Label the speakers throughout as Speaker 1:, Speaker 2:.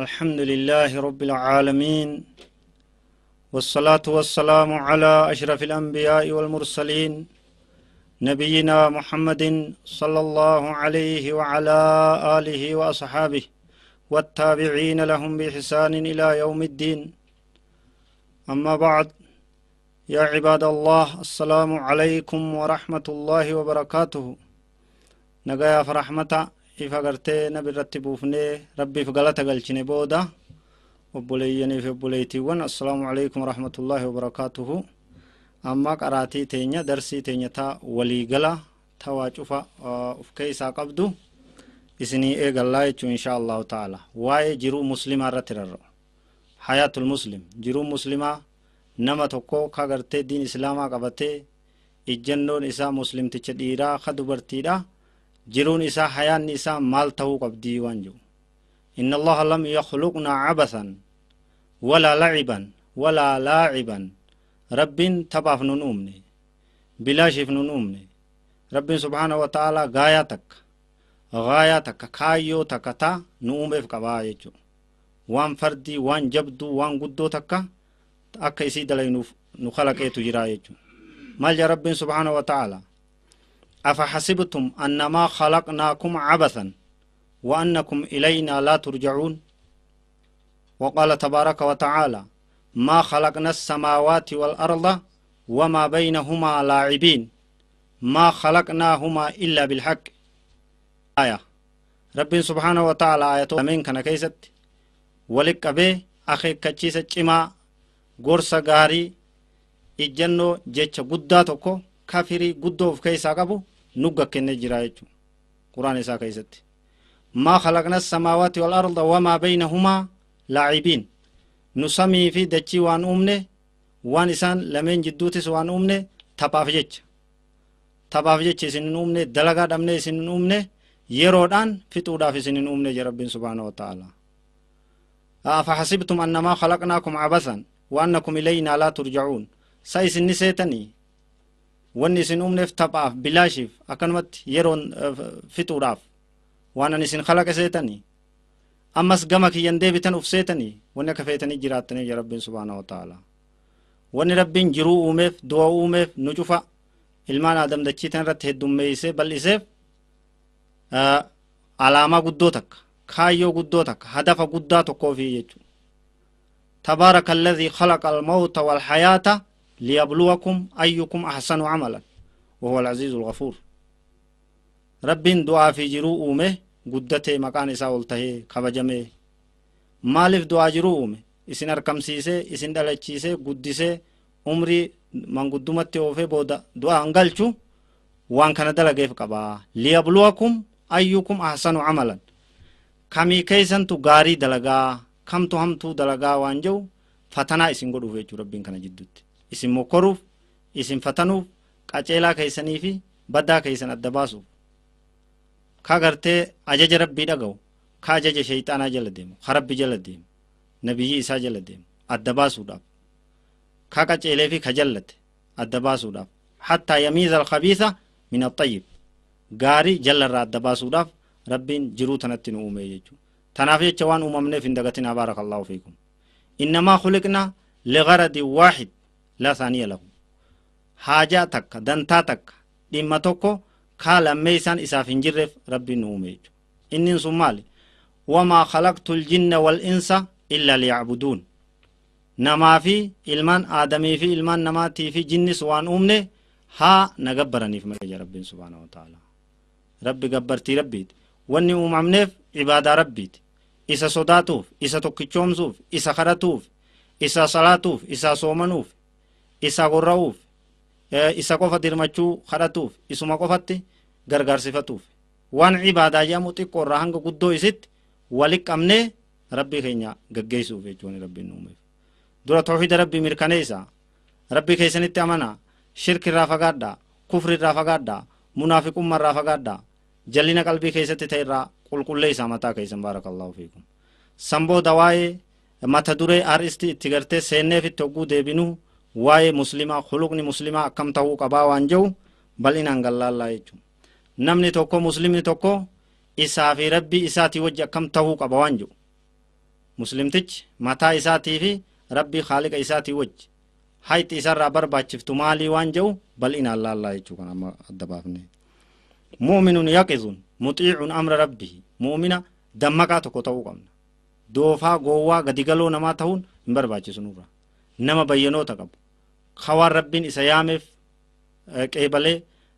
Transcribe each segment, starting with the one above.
Speaker 1: الحمد لله رب العالمين والصلاة والسلام على أشرف الأنبياء والمرسلين نبينا محمد صلى الله عليه وعلى آله وأصحابه والتابعين لهم بإحسان إلى يوم الدين. أما بعد، يا عباد الله، السلام عليكم ورحمة الله وبركاته. نجايا فرحمة إفا قرتي نبي رتبوفني ربي فقلت قلتني بودا وبوليني في بوليتي. السلام عليكم ورحمة الله وبركاته. أما قراتي تينيا درسي تينيا تا ولي قلا تواجفا أفكيسا قبدو إسني إيقال الله إن شاء الله تعالى. واي جرو مسلمة رترر حياة المسلم، جرو مسلمة نما توكو كاغرتي دين إسلاما قبتي إجنون إسا مسلم تشديرا خدوبرتيرا جرون إسا حيان إسا مال تهو قبدي وانجو. إن الله لم يخلقنا عبثا ولا لعبا ولا لاعبا. رب تباف نون بلا شف نون رب سبحانه وتعالى غايتك غايتك كايو تكتا نوم افقبا يجو وان فردي وان جبدو وان قدو تكا أكا يسيد لي نخلق ايتو جرا يجو. مال رب سبحانه وتعالى أفحسبتم أنما خلقناكم عبثا وأنكم إلينا لا ترجعون. وقال تبارك وتعالى ما خلقنا السماوات والأرض وما بينهما لاعبين ما خلقناهما إلا بالحق. آية رب سبحانه وتعالى آية من كان كيست ولك أبي أخي كتشيسة إما غورسا غاري إجنو جيتش قداتوكو كافري قدو في كيسا قبو نوغا كنجرايتو قرآن إسا كيست ما خلقنا السماوات والأرض وما بينهما لاعبين. نسمي في دچي وان أمنه وان إسان لمن جدوتس وان أمنه تباف جيتش تباف جيتش سنن أمنه دلقا دمنه سنن أمنه يرودان فتودا في سنن أمنه جرب سبحانه وتعالى. أفحسبتم أنما خلقناكم عبثا وأنكم إلينا لا ترجعون. سايس النسيتني واني سن أمنه تباف بلاشف أكنمت يرون فتودا وانا نسن خلق سيتني أمس قمك يندبتن أفسيتني وانا كفيتني جراتني يا رب سبحانه وتعالى. وان رب جرو أومف دعاء أومف نجفا إلمان آدم دچيتن رت هدوم ميسه بل إسف علامة قدوتك كايو قدوتك هدف قداتك كوفي يجو. تبارك الذي خلق الموت والحياة ليبلوكم أيكم أحسن عملا وهو العزيز الغفور. رب دعاء في جرو أومه قدته مكان إسا كبجمه مالف دعاء جرو أومه إسن أركمسيسه إسن دلچيسه قدسه عمري من قدومت أوفي بودا دعاء أنقلچو وان كان دلقيف قبا ليبلوكم أيكم أحسن عملا. كمي كيسن تو غاري دلقا كم تو هم تو دلقا وانجو فتنا إسن قدو فيچو ربين كان جدوت إسن مقروف إسن فتنوف قچيلا كيسني في بدا كيسن الدباسو كاغرتي أجج ربي دغو كاجج شيطانا جل ديمو خرب جل ديمو نبي عيسى جل ديمو الدباسو داب كاقچيلي في خجلت الدباسو داب حتى يميز الخبيث من الطيب غاري جل را الدباسو داب ربين جرو تنتن اومي يجو تنافي چوان اممنه فندغتنا. بارك الله فيكم. انما خلقنا لغرض واحد لا ثانيه له. حاجه تك دنتا تك ديما توكو كالا ميسان إساف جرف ربي نومي إنن سمالي وما خلقت الجن والإنس إلا ليعبدون. نما في إلمان آدمي في إلمان نماتي في جن سوان أمني ها نقبرني في مرجع ربي سبحانه وتعالى. ربي قبرتي ربي واني أمامنف عبادة ربي إسا صداتوف إسا تكتشومزوف إسا خرطوف إسا صلاتوف إسا صومنوف إسا غراوف إسا قفا درمچو خرطوف إسما قفتي غرغر صفتوف وان عبادة جامو تقور رهنگ قدو إسيت ولك أمني ربي خينيا غغيسو فيچوني ربي نومي دورا توحيد ربي مركانيسا ربي خيسنت أمنا شرك رافقادا كفر رافقادا منافق أمر رافقادا جلنا قلبي خيست تيرا قل قل ليس متا خيسن. بارك الله فيكم. سنبو دواي متا دوري أرستي تغرتي سيني في توقو ديبينو واي مسلمة خلقني مسلمة كم تهو قبا وانجو بل إن أنقل الله يجو نمني توكو مسلمني توكو isaa fi rabbii isaatii wajji akkam tahuu qaba waan jedhu Muslimtich mataa isaatii fi rabbii khaaliqa isaatii wajji hayti isarraa barbaachiftu maalii waan jedhu bal'inaan laallaa jechuu kan amma adda baafne. Mu'minun yaqizun muxiicun amra rabbihi. Mu'mina dammaqaa tokko ta'uu qabna. Doofaa gowwaa gadigaloo namaa ta'uun hin barbaachisu nurra. Nama bayyanoota qabu kawaan rabbiin isa yaameef qeebalee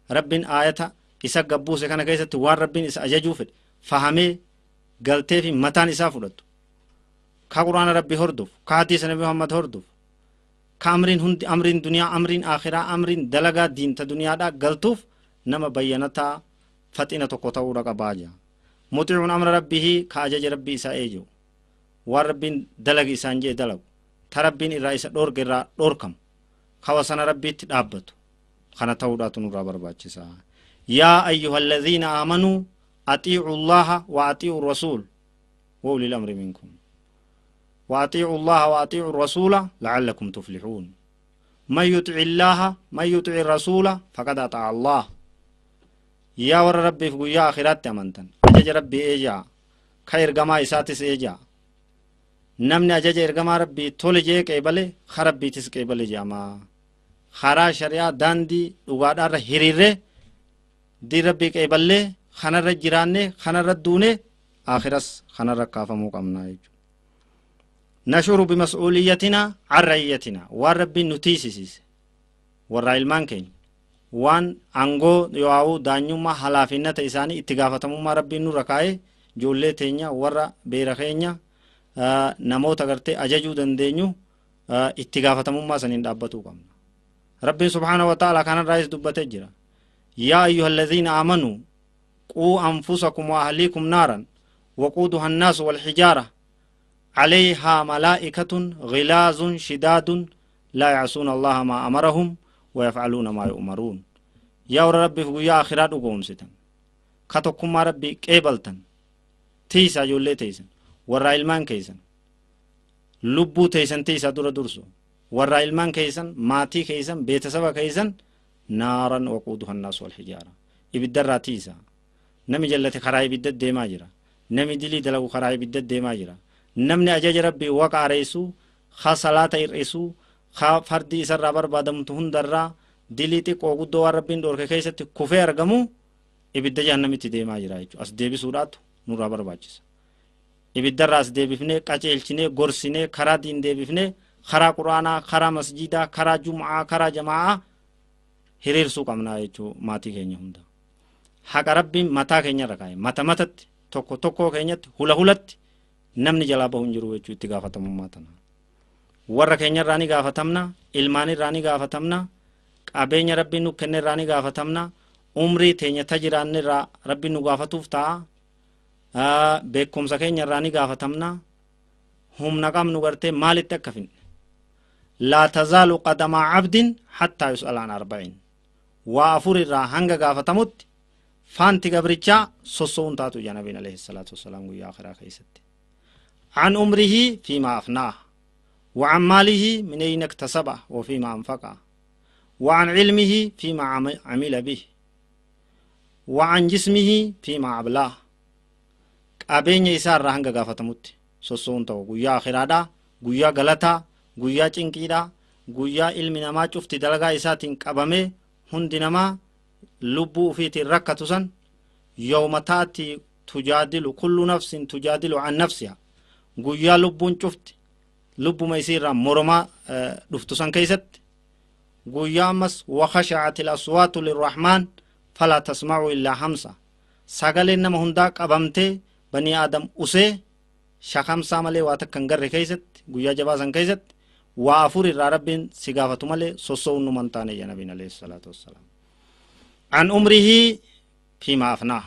Speaker 1: rabbiin aayata isa gabbuuse kana keessatti waan rabbiin isa ajajuu fedhe fahamee galtee fi mataan isaa fudhatu ka quraana rabbii hordofu ka hadiisa nabi Muhammad hordofu ka amriin hundi amriin duniyaa amriin akhiraa amriin dalagaa diinta duniyaadhaa galtuuf nama bayyanataa faxina tokko ta'uudha qabaa jira. Muxiicuun amra rabbihi ka ajaja rabbii isaa eeji'u waan rabbiin dalagi isaan jee dalagu ta rabbiin irraa isa dhoorge irraa dhoorkamu kawa sana rabbiitti dhaabbatu kana ta'uudhaatu nurraa barbaachisa. Yaa ayyuha alladhiina aamanuu atiicu allaha wa atiicu rasuul wa ulil amri minkum wa atiicu allaha wa atiicu rasuula la'allakum tuflixuun. Man yutic illaha man yutic rasuula faqad ata'a allah. Yaa warra rabbiif guyyaa akhiraatti amantan ajaja rabbii eejaa ka ergamaa isaatis eejaa. Namni ajaja ergamaa rabbii tole jee qeebale ka rabbiitis qeebale je'amaa. Karaa shari'aa daandii dhugaadhaarra hiriirree diin rabbii qeeballee kanarra jiraanne kanarra duune akhiras kanarra kaafamuu qabnaa jechuudha. Nashuru bimas'uuliyyatina an ra'iyyatina waan rabbiin nu tiisisiise warra ilmaan keenya waan aangoo yoo'uu daanyummaa halaafinnata isaanii itti gaafatamummaa rabbiin nurra kaa'e ijoollee teenya warra beera keenya namoota gartee ajajuu dandeenyu itti gaafatamummaa saniin dhaabbatuu qabna. Rabbiin subhaanahu wa ta'ala kanarraayis dubbatee jira. Yaa ayyuha alladhiina aamanuu quu anfusakum wa ahliikum naaran waquuduha annaasu walxijaara عليها ملائكة غلاظ شداد لا يعصون الله ما أمرهم ويفعلون ما يؤمرون. يا ربي في آخرات أقوم ستن كتكما ربي قبلتن تيسا جولي تيسن ورا علمان كيسن لبو تيسن تيسا دور درسو ورا علمان كيسن ماتي كيسن بيتسبا كيسن نارا وقودها الناس والحجارة إبدرا تيسا نمي جلتي خراي بدد ديما جرا نمي دلي دلو خراي بدد ديما جرا namni ajaja rabbii waqa areessu ka salaata hir'isu ka fardii isarraa barbaadamtu hundarraa dilii xiqqoo guddoo waan rabbiin dhoorke keessatti kufee argamu ibidda jahannamitti deemaa jira jechuudha. As deebisuudhaatu nurraa barbaachisa. Ibiddarraa as deebifnee qaceelchinee gorsinee karaa diin deebifnee karaa quraanaa karaa masjiidaa karaa jum'aa karaa jamaa'aa hiriirsuu qabnaa jechuudha maatii keenya hunda. Haqa rabbiin mataa keenyarra kaa'e mata matatti tokko tokkoo keenyatti hula hulatti namni jalaa bahu hin jiru jechuu itti gaafatamummaa tana. Warra keenyarraa ni gaafatamna, ilmaanirraa ni gaafatamna, qabeenya rabbiin nu kennerraa ni gaafatamna, umrii teenya tajiraannirraa rabbiin nu gaafatuuf ta'a, beekumsa keenyarraa ni gaafatamna, humna qabnu gartee maalitti akka finne. Laa tazaalu qadamaa cabdin hattaa yus'ala an arba'in. Waa afurirraa hanga gaafatamutti faanti gabrichaa sosso'uun taatu ija nabiin alayhi salaatu wassalaam guyyaa akhiraa keessatti. عن عمره فيما أفناه وعن ماله من أين اكتسبه وفيما أنفقه وعن علمه فيما عمل به وعن جسمه فيما أبلاه. qabeenya isaa irraa hanga gaafatamutti sosso'uun ta'u guyyaa akhiraadhaa guyyaa galataa guyyaa cinqiidhaa guyyaa ilmi namaa cufti dalagaa isaatiin qabamee hundi namaa lubbuu ufiitiin rakkatu san yawma taati tujaadilu kullu nafsin tujaadilu an nafsiha guyyaa lubbuun cufti lubbuma isiirraa moromaa dhuftu san keessatti guyyaa ammas wakhashacat ilaswaatu lirrahmaan falaa tasmacu illaa hamsa sagaleen nama hundaa qabamtee banii aadam usee shakamsaa malee waa takka hin garre keessatti guyyaa jabaa san keessatti waa afur irraa rabbiin si gaafatu malee sosso'uun numan taane ija nabiin alayhi salaatu wassalaam. An umrihi fiimaa afnaa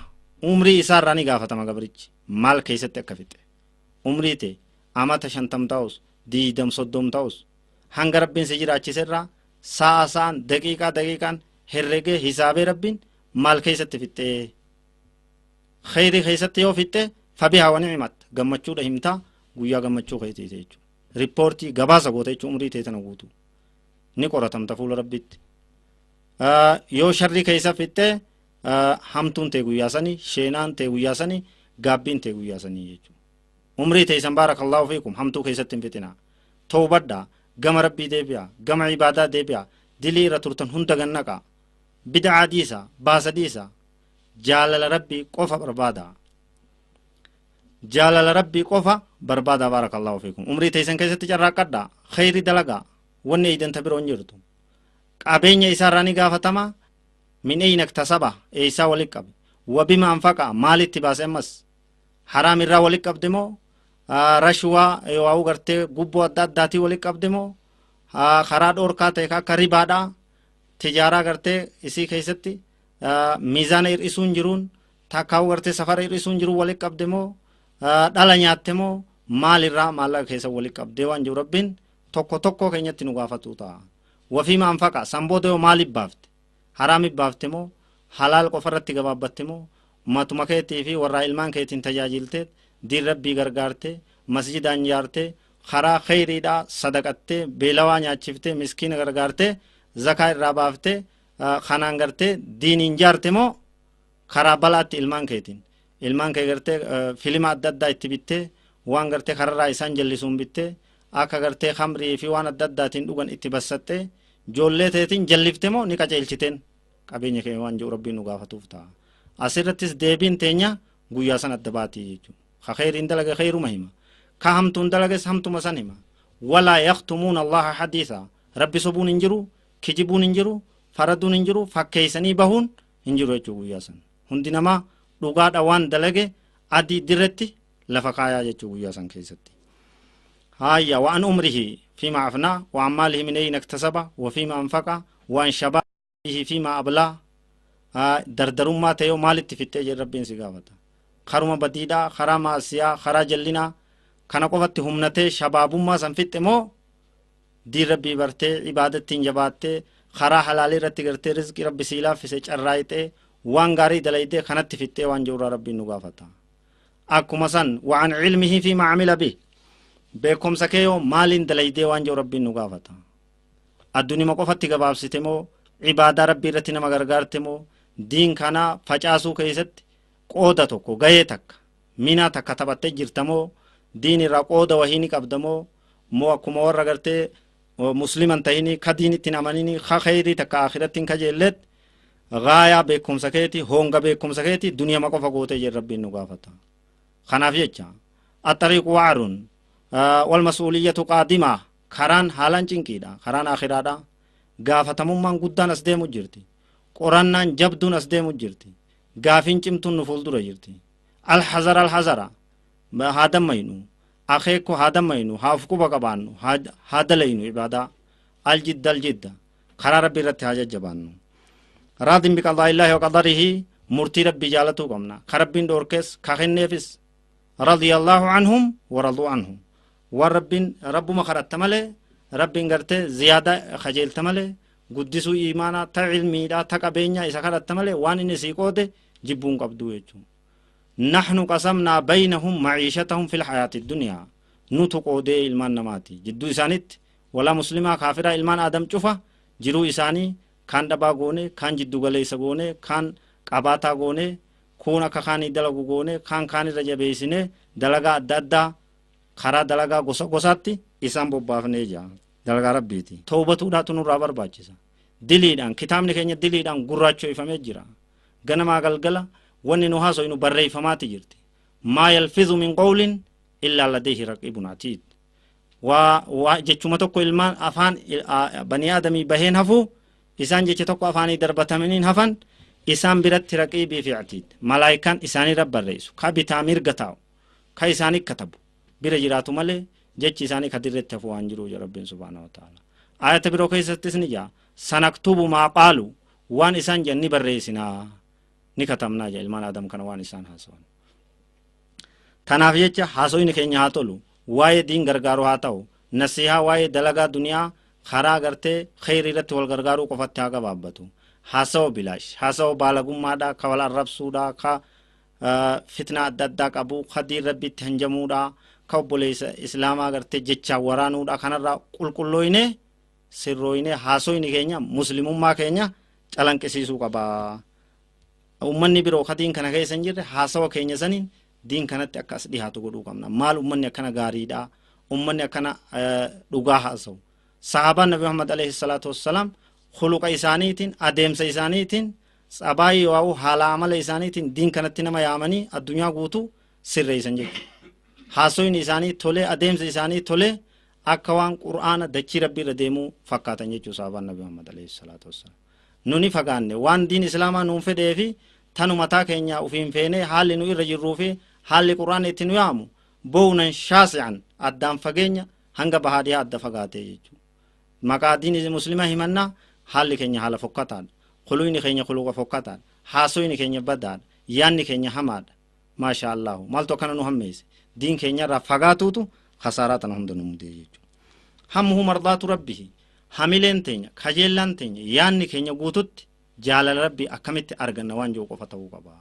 Speaker 1: umrii isaarraa ni gaafatama gabrichi maal keessatti akka fixe. Umrii ta'e amata 50 ta'us 20 30 ta'us hanga rabbiin si jiraachiserraa sa'a sa'aan daqiiqaa daqiiqaan herregee hisaabee rabbiin maal keessatti fixxee khayrii keessatti yoo fixxe fabihaa wa ni'imat gammachuudha himtaa guyyaa gammachuu keetii jechuudha. Riippoortii gabaasa goota jechuudha umrii ta'e tana guutuu ni qoratamta fuula rabbiitti. Yoo sharrii keessa fixxe hamtuun ta'e guyyaa sanii sheenaan ta'e guyyaa sanii gaabbiin ta'e guyyaa sanii jechuudha. Umrii teeysan baarakallahu fiikum hamtuu keessatti hin fixinaa. Tawbadhaa, gama rabbii deebi'a, gama ibaadaa deebi'a, dilii irra turtan hunda gannaqa, bid'aa dhiisa, baasa dhiisa, jaalala rabbii qofa barbaada. Jaalala rabbii qofa barbaada baarakallahu fiikum. Umrii teeysan keessatti carraaqqadhaa, khayrii dalagaa, wanni eeydanta biroo hin jirtu. Qabeenya isaarraa ni gaafatama, min eyna iktasaba, eeysaa walitti qabe, wabima anfaqa, maalitti baase ammas, haraam irraa walitti qabde moo rashwaa yoo gartee gubboo adda addaatii walitti qabde moo karaa dhoorkaa ta'e akka ribaadhaa tijaaraa gartee isii keessatti miizaana hir'isuun jiruun takkaa'uu gartee safara hir'isuun jiruun walitti qabde moo dhala nyaatte moo maalirraa maallaqa keessa walitti qabdee waan jiru rabbiin tokko tokko keenyatti nu gaafatu ta'a. Wafiima anfaqa sanbooda yoo maaliif baafte haraamiif baafte moo halaal qofarratti gabaabbatte moo matuma keetii fi warraa ilmaan keetiin tajaajiltee diin rabbii gargaarte masjidaan jaarte karaa kheyriidhaa sadaqattee beelawaa nyaachiftee miskiina gargaarte zakaa irraa baaftee kanaan gartee diiniin jaarte moo karaa balaatti ilmaan keetiin ilmaan kee gartee filima adda addaa itti bittee waan gartee kararraa isaan jallisuun bittee akka gartee khamrii fi waan adda addaatiin dhugan itti bassattee joollee teetiin jallifte moo ni qajeelchiteen qabeenya kee waan jiru rabbiin nu gaafatuuf ta'a. Asirrattis deebiin teenya guyyaa san adda baatii jechuudha. Ka kheyriin dalage kheyruma hima. Ka hamtuun dalages hamtuma san hima. Walaa yaktumuuna Allaha hadiisa. Rabbi sobuun hin jiru, kijibuun hin jiru, faraduun hin jiru, fakkeeysanii bahuun hin jiru jechuudha guyyaa san. Hundi namaa dhugaadha waan dalage adii dirretti lafa kaayaa jechuudha guyyaa san keessatti. Haayya waan umrihi fiima afnaa waan maalihi min eyna iktasaba wa fiima anfaqa waan shabaabihi fiima ablaa dardarummaa ta'e yoo maalitti fixxee jedhe rabbiin si gaafata. Karuma badiidhaa, karaa maasiyaa, karaa jallinaa kana qofatti humnatee shabaabummaa san fixxe moo diin rabbii bartee ibaadattiin jabaattee karaa halaalii irratti gartee rizqii rabbi sii laaffise carraayixee waan gaarii dalaydee kanatti fixxee waan jirurraa rabbiin nu gaafata. Akkuma san waan cilmihii fi maamila bih beekumsa kee yoo maaliin dalaydee waan jiru rabbiin nu gaafata. Addunima qofatti gabaabsite moo ibaadaa rabbii irratti nama gargaarte moo diin kana facaasuu keessatti qooda tokko gahee takka minaa takka taphattee jirta moo diin irraa qooda wahii ni qabda moo moo akkuma warra gartee musliman tahini ka diin ittiin amanini ka kheyrii takka akhiratti hin kajeellet gaayaa beekumsa keeti honga beekumsa keeti duniyama qofa gootee jedhe rabbiin nu gaafata. Kanaaf jecha attariiqu wa'arun wal mas'uuliyyatu qaadimaa karaan haalaan cinqiidha karaan akhiraadha gaafatamummaan guddaan as deemu jirti qorannaan jabduun as deemu jirti gaafiin cimtuun nu fuuldura jirti. Alhazara alhazara haa dammaynu akeekko haa dammaynu haa of quba qabaannu haa dalaynu ibaadaa aljidda aljidda karaa rabbii irratti haa jajjabaannu. Raadin biqadaa illaahi wa qadarihi murtii rabbii jaalatuu qabna ka rabbiin dhoorkees ka kenneefis radiyallaahu anhum wa raduu anhu waan rabbiin rabbuma kadhatta malee rabbiin gartee ziyaadaa kajeelta malee guddisuu iimaanaa ta cilmiidhaa ta qabeenyaa isa kadhatta malee waan inni sii qoode jibbuun qabduu jechuudha. Naxnu qasamnaa baynahum maciishatahum fil hayaati dunyaa nutu qoodee ilmaan namaati jidduu isaanitti walaa muslimaa kaafiraa ilmaan aadam cufa jiruu isaanii kaan dhabaa goone kaan jiddu galeessa goone kaan qabaataa goone kuun akka kaanii dalagu goone kaan kaanirra jabeessine dalagaa adda addaa karaa dalagaa gosa gosaatti isaan bobbaafnee jira dalagaa rabbiiti. Tawbatuudhaatu nurraa barbaachisa. Diliidhaan kitaabni keenya diliidhaan gurraachoifamee jira. Ganamaa galgala wanni nu haasoynu barreeffamaati jirti. Maa yalfizu min qawlin illaa ladayhi raqibun atiid. Waa jechuma tokko ilmaan afaan banii aadamii baheen hafuu isaan jecha tokko afaanii darbatamaniin hafan isaan biratti raqiibii fi atiid. Malaayikaan isaanii barreessu ka bitaa mirga taa'u ka isaanii katabu bira jiraatu malee jechi isaanii ka dirretti hafu waan jiru jedha rabbiin subhaanahu wa ta'ala. Ayata biroo keessattis ni jaa sanaktubu maa qaalu waan isaan jedhan ni barreessinaa ni katabnaa jedha ilmaan aadam kana waan isaan haasawan. Tanaaf jecha haasoyni keenya haa tolu waa'ee diin gargaaru haa ta'u nasihaa waa'ee dalagaa duniyaa karaa gartee kheyrii irratti wal gargaaruu qofatti haa gabaabbatu. Haasawa bilaash haasawa baalagummaadhaa ka wal arrabsuudhaa ka fitnaa adda addaa qabu ka diin rabbiitti hanjamuudhaa ka obboleessa islaamaa gartee jechaa waraanuudha kanarraa qulqullooyne sirrooyne haasoyni keenya muslimummaa keenya calanqisiisuu qabaa. Ummanni biroo ka diin kana keessa hin jirre haasawa keenya saniin Diin kanatti akka as dhihaatu godhuu qabna. Maal ummanni akkana gaariidha, ummanni akkana dhugaa haasawu. Sahaabaan Nabi Muhammad alayhi salaatu wassalaam khuluqa isaaniitiin, adeemsa isaaniitiin, tsabaayii waa'u haala amala isaaniitiin diin kanatti nama yaamanii addunyaa guutuu sirreessan jechuudha. Haasoyni isaanii tolee, adeemsa isaanii tolee, akka waan qur'aana dachii rabbii irra deemuu fakkaatan jechuudha sahaabaan Nabi Muhammad alayhi salaatu wassalaam. Nuni fagaanne waan diin islaamaa nuun fedhee fi tanu mataa keenya ufiin feenee haalli nu irra jirruu fi haalli qur'aana itti nu yaamu bownan shaasi'an addaan fageenya hanga bahaa dhiyaa adda fagaatee jechuudha. Maqaa diin muslimaa himannaa haalli keenya haala fokkataadha. Khuluqni keenya khuluqa fokkataadha. Haasoyni keenya badaadha. Yaanni keenya hamaadha. Maasha Allahu. Maaltu akkana nu hammeesse? Diin keenya irraa fagaatuutu khasaaraa tana hunda nu mudee jechuudha. Hammuhu mardaatu rabbihi. Hamileen teenya, kajeellaan teenya, yaanni keenya guututti jaalala rabbii akkamitti arganna waan jiru qofa ta'uu qaba.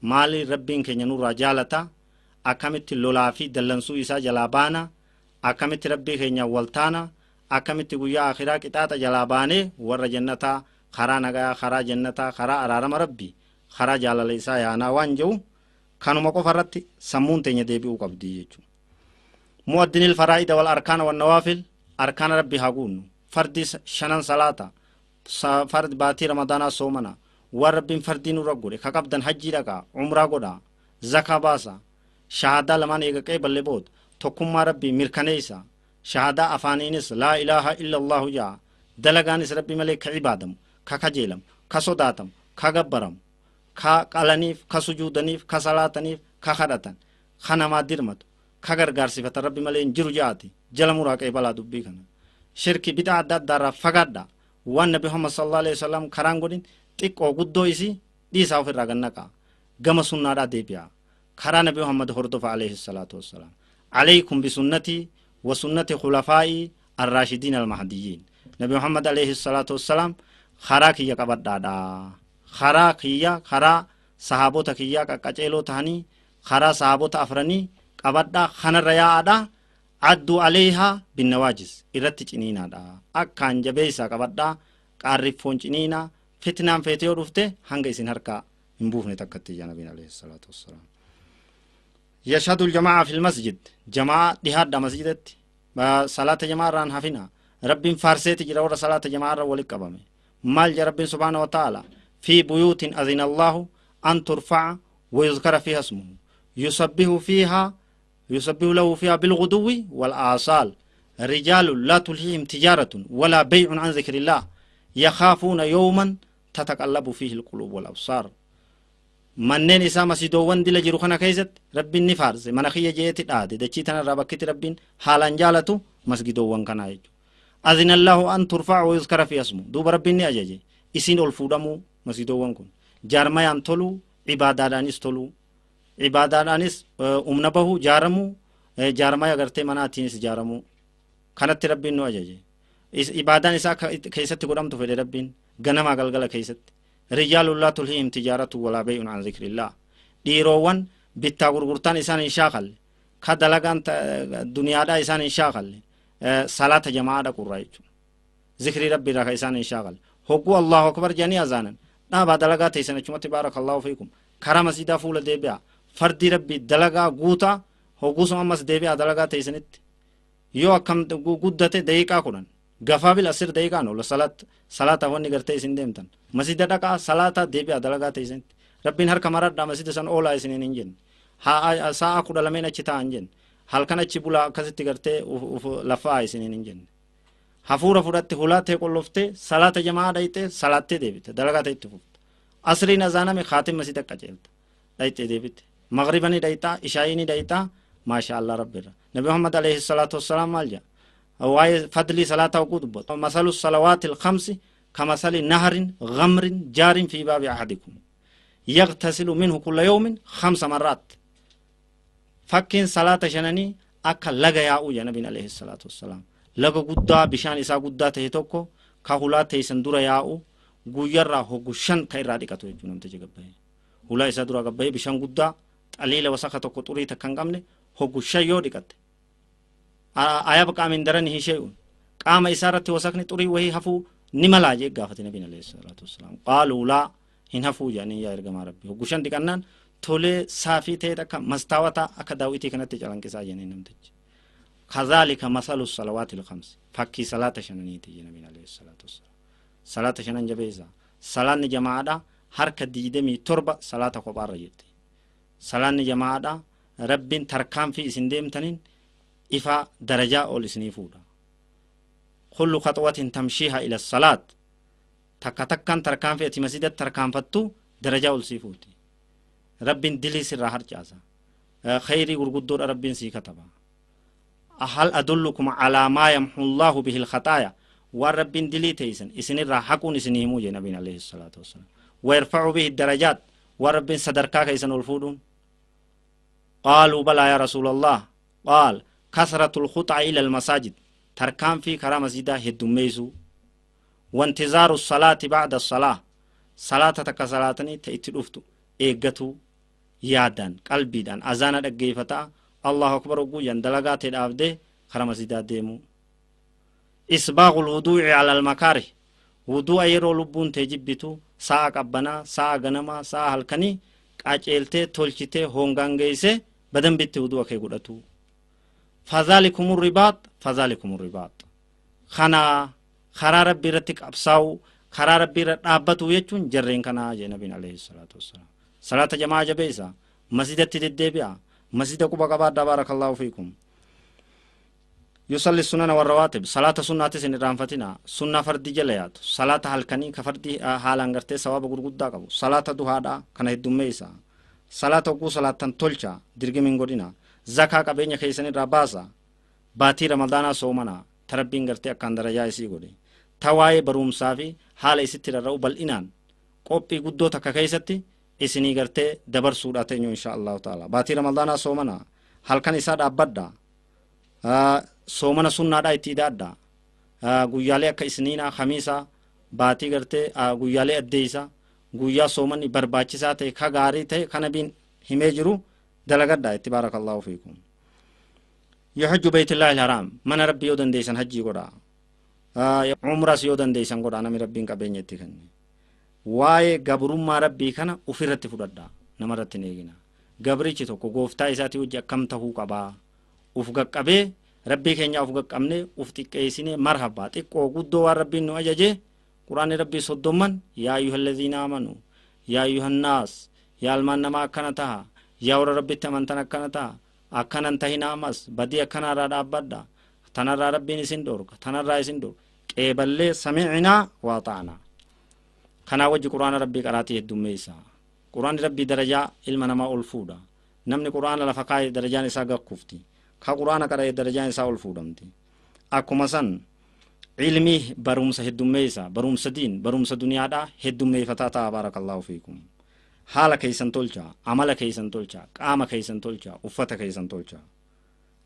Speaker 1: Maali rabbiin keenya nurraa jaalata? Akkamitti lolaa fi dallansuu isaa jalaa baana? Akkamitti rabbii keenya waltaana? Akkamitti guyyaa akhiraa qixaaxa jalaa baanee warra jannataa karaa nagaa, karaa jannataa, karaa araarama rabbii, karaa jaalala isaa yaanaa waan jiru kanuma qofa irratti sammuun teenya deebi'uu qabdi jechuudha. Mu'addinil faraa'ida wal arkaana wan nawaafil, arkaana rabbii haa guunnu. Fardi shanan salaata, fardi baatii ramadaanaa soomana, waan rabbiin fardii nurra godhe ka qabdan hajjii dhaqaa, umraa godhaa, zakaa baasa, shahaadaa lamaan eega qeeballee booda tokkummaa rabbii mirkaneessa, shahaadaa afaaniinis laa ilaaha illa allahu jaa, dalagaanis rabbii malee ka ibaadamu, ka kajeelamu, ka sodaatamu, ka gabbaramu, ka qalaniif, ka sujuudaniif, ka salaataniif, ka kadhatan, ka namaa dirmatu, ka gargaarsifatan rabbi malee hin jiru jaati jala muraa qeebalaa dubbii kana. Shirki bid'a adda addaarraa fagaadha. Waan Nabi Muhammad sallallahu alaihi wasallam karaan godhin xiqqoo guddoo isii dhiisaa ofirraa gannaqa. Gama sunnaadhaa deebi'a. Karaa Nabi Muhammad hordofa alayhi salaatu wassalaam. Alaykum bisunnatii wa sunnati khulafaa'ii arraashidiin almahdiyyiin. Nabi Muhammad alayhi salaatu wassalaam karaa kiyya qabadhaadha. Karaa kiyya, karaa sahaabota kiyya qaqqaceeloo ta'anii, karaa sahaabota afranii qabadhaa, kanarra yaa'aadha. Adduu aleehaa binnawaajis irratti ciniinaadha. Akkaan jabeessaa qabadhaa, qaarriffoon ciniinaa, fitnaan feete yoo dhufte hanga isin harkaa hin buufne takkatti yaa Nabiin alayhi salaatu wassalaam. Yashhadu aljamaa fil masjid, jamaa dhihaadha masjidatti, salaata jamaa irraan hafina. Rabbiin faarseeti jira warra salaata jamaa irra walitti qabame. Maal jaa Rabbiin subhaana wa ta'ala? Fi buyuutin azina Allahu an turfa'a wa yuzkara fiiha ismuhu yusabbihu fiiha يسبح له فيها بالغدو والآصال رجال لا تلهيهم تجارة ولا بيع عن ذكر الله يخافون يوما تتقلب فيه القلوب والأبصار. منين إسا مسجدوان دي لجرو خنا كيست ربي نفارز من أخي جيت آدي دچي تنا ربكت ربي حالا جالتو مسجدوان كنا يجو أذن الله أن ترفع ويذكر في اسمه دوب ربي نأججي إسين الفودمو مسجدوان كن جارميان تلو عبادانيس تلو عبادانيس أمنبه جارمو جارمايا غرتي مناتينس جارمو كانت ربي نأججي عبادان إسا كيست قدامتو في ربي غنما غلغلا كيست رجال لا تلهيهم تجارة ولا بيع عن ذكر الله ديروان بيتا غرغرتان إسان إنشاقل كدلغان دنيا دا إسان إنشاقل صلاة جماعة دا قرأيتو ذكر ربي راك إسان إنشاقل حقو الله أكبر جاني أزانا نابا دلغا تيسان چمت بارك الله فيكم كرام سيدا فول ديبيا فردي ربي دلغا غوتا حقو سمامس ديبيا دلغا تيسانت يو أكم قدته دقيقة قرن غفابل أسر دقيقة نولا صلاة وني غرتي إسن ديمتن مسجد دقا صلاة ديبيا دلغا تيسن ربين هر كمرات دا مسجد سن أولا إسنين إنجن ها ساعة كودا لمن أشتا إنجن هل كان أشبولا كسيت غرتي لفا إسنين إنجن حفورة فرات هلا تقولفته صلاة جماعة دايته صلاة ديبت دلغا تيتفوت أسري نزانا من خاتم مسجد كجلت دايته ديبت مغربني دايتا إشايني دايتا ما شاء الله ربنا نبي محمد عليه الصلاة والسلام مالجا واي فضلي صلاة وقود مثل الصلوات الخمس كمثل نهر غمر جار في باب أحدكم يغتسل منه كل يوم 5 مرات فكين صلاة شنني أكا لغا ياو يا نبي عليه الصلاة والسلام لغا قدا بشان إسا قدا تهتوكو كهولا تيسندورا ياو غيرا هو شن كيرا ديكاتو يجونم تجيغبه هولا إسا دورا غبه بشان قدا قليل وسخة قطوري تكنغمني هو شن يو ديكات آیا بقى من درنه شيء قام إسارة وسكن طري وهي هفو نملا جي قافت النبي عليه الصلاة والسلام قالوا لا إن هفو يعني يا إرجما ربي وقشان دكانن Tolee saafii ta'e akka mastaawata akka daawwitii kanatti calanqisaa jennee namtichi. Kazaalika masalu salawaati al-khamsi fakkii salaata shananiiti jennee nabiin alayhi salaatu wassalaam. Salaata shanan jabeessa. Salaanni jamaadha harka 27 salaata kophaarra jirti. Salaanni jamaadha rabbiin tarkaanfii isin deemtaniin ifa darajaa ol isinii fuudha. Kullu khaxwatin tamshiiha ila salaat takka takkaan tarkaanfii ati masjidatti tarkaanfattu darajaa ol sii fuuti. Rabbiin dilii sirraa harcaasa. Khayrii gurguddoodha rabbiin sii kataba. Hal adullukum alaa maa yamhu Allaahu bihi al-khataaya waan rabbiin dilii teeysan isinirraa haquun isinii himuu jee nabiin alayhi salaatu wassalaam. Wayarfacu bihi darajaat waan rabbiin sadarkaa keeysan ol fuudhuun. Qaaluu balaa yaa rasuulallah qaal kasratul khuxaa ila almasaajid tarkaanfii karaa masjidaa heddummeeysuu. Wantizaaru salaati bacda salaa salaata takka salaatanii ta itti dhuftu eeggatuu yaadaan qalbiidhaan azaana dhaggeeffataa Allahu akbar guyyaan dalagaa ta'e dhaabdee karaa masjidaa deemuu. Isbaaqul wuduu'i ala almakaarih wuduu'a yeroo lubbuun ta'e jibbitu sa'a qabbanaa sa'a ganamaa sa'a halkanii qaceeltee tolchitee hongaan geessee badanbitti wuduu'a kee godhatu. Fadhaalikumur ribaat fadhaalikumur ribaat kana karaa rabbii irratti qabsaa'u karaa rabbii irra dhaabbatu jechuun jarreen kanaa jee nabiin alayhi salaatu wassalaam. Salaata jamaa jabeessa masjidatti deddeebi'a masjida quba qabaadhaa baarakallaahu fiikum. Yusalli sunana warrawaatib salaata sunnaatis hin irraanfatina sunnaa fardii jala yaatu salaata halkanii ka fardii haalaan gartee sawaaba gurguddaa qabu salaata duhaadhaa kana heddummeessa salaata hogguu salaattan tolcha dirgimiin godhina zakaa qabeenya keessan irraa baasa baatii ramadaanaa soomana tarabbiin gartee akkaan darajaa isii godhe ta waa'ee barumsaa fi haala isitti rarra'u bal'inaan qophii guddoo takka keessatti isinii gartee dabarsuudha teenyu insha Allahu ta'ala. Baatii ramadaanaa soomana halkan isaa dhaabbadha soomana sunnaadhaa itti hidhaadha guyyaalee akka isniinaa khamiisa baatii gartee guyyaalee addeeysa guyyaa soomanni barbaachisaa ta'e ka gaarii ta'e ka nabiin himee jiru dalagadha itti baarakallaahu fiikum. Yahujju baytillaahi alharaam mana rabbii yoo dandeeysan hajjii godha umraas yoo dandeeysan godha namni rabbiin qabeenya itti kenne. Waa'ee gabrummaa rabbii kana ofirratti fudhadha namarratti hin eegina. Gabrichi tokko gooftaa isaatii wajji akkam tahuu qabaa uf qaqqabee rabbii keenya uf qaqqabne uf xiqqeessine marhabaa xiqqoo guddoo waan rabbiin nu ajaje quraanni rabbii 30 yaa ayyuhallaziina amanu yaa ayyuhannaas yaa almaan namaa akkana taha yaa warra rabbitti amantan akkana taha akkanan tahina amas badii akkanarraa dhaabbadha tanarraa rabbiin isin dhorka tanarraa isin dhorka qeeballee sami'inaa waa ta'anaa. Kanaa wajji quraana rabbii qaraatii heddummeessa. Quraanni rabbii darajaa ilma namaa ol fuudha. Namni quraana lafa kaa'e darajaan isaa gakkufti. Ka quraana qara'e darajaan isaa ol fuudhamti. Akkuma san ilmii barumsa heddummeessa barumsa diin barumsa duniyaadhaa heddummeeffataa ta'a baarakallaahu fiikum. Haala keessan tolcha amala keessan tolcha qaama keessan tolcha uffata keessan tolcha.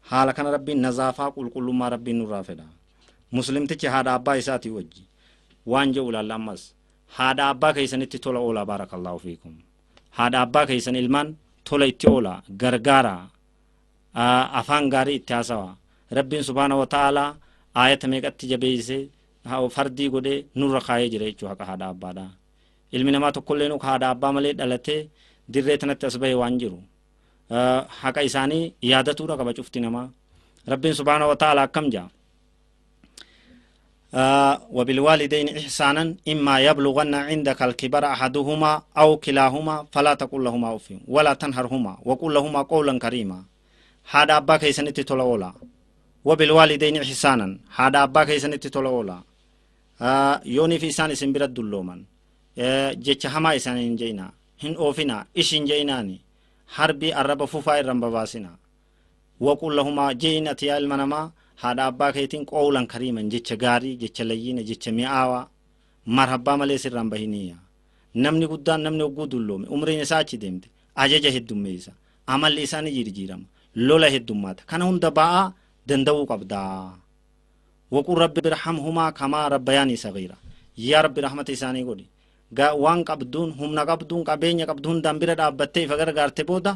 Speaker 1: Haala kana rabbiin nazaafaa qulqullummaa rabbiin nurraa fedha. Muslimtichi haadha abbaa isaatii wajji waan jedhu ilaalla ammas. Haadha abbaa keessanitti tola oolaa baarakallaahu fiikum. Haadha abbaa keessan ilmaan tola itti oola gargaara afaan gaarii itti haasawa. Rabbiin subhaana wa ta'aalaa aayata meeqatti jabeeyse fardii godhee nurra kaayee jira jechuu haqa haadha abbaadha. Ilmi namaa tokkollee nu haadha abbaa malee dhalatee dirree tanatti as bahe waan jiru haqa isaanii yaadatuudha qaba cufti namaa. Rabbiin subhaana wa ta'aalaa akkam jaa وبالوالدين إحسانا إما يبلغن عندك الكبر أحدهما أو كلاهما فلا تقل لهما أف ولا تنهرهما وقل لهما قولا كريما. هذا أبا كيسنتي تولولا وبالوالدين إحسانا هذا أبا كيسنتي تولولا يوني في إسان اسم برد اللومن جيتش هما إسان إنجينا هن أوفنا إش إنجيناني حربي الرب فوفا الرمبواسنا وقل لهما جينا تيا المنما haadha abbaa keetiin qawlan kariiman jecha gaarii jecha layyina jecha mi'aawaa marhabbaa malee sirraan bahiniya. Namni guddaan namni hogguu dulloome umriin isaa achi deemte ajaja heddummeessa amalli isaa ni jijjiirama lola heddummaata kana hunda ba'aa danda'uu qabdaa. Waqul rabbi irhamhumaa kamaa rabbayaanii sagiira yaa rabbi rahmata isaanii godhi waan qabduun humna qabduun qabeenya qabdu hundaan bira dhaabbattee ifa gargaarte booda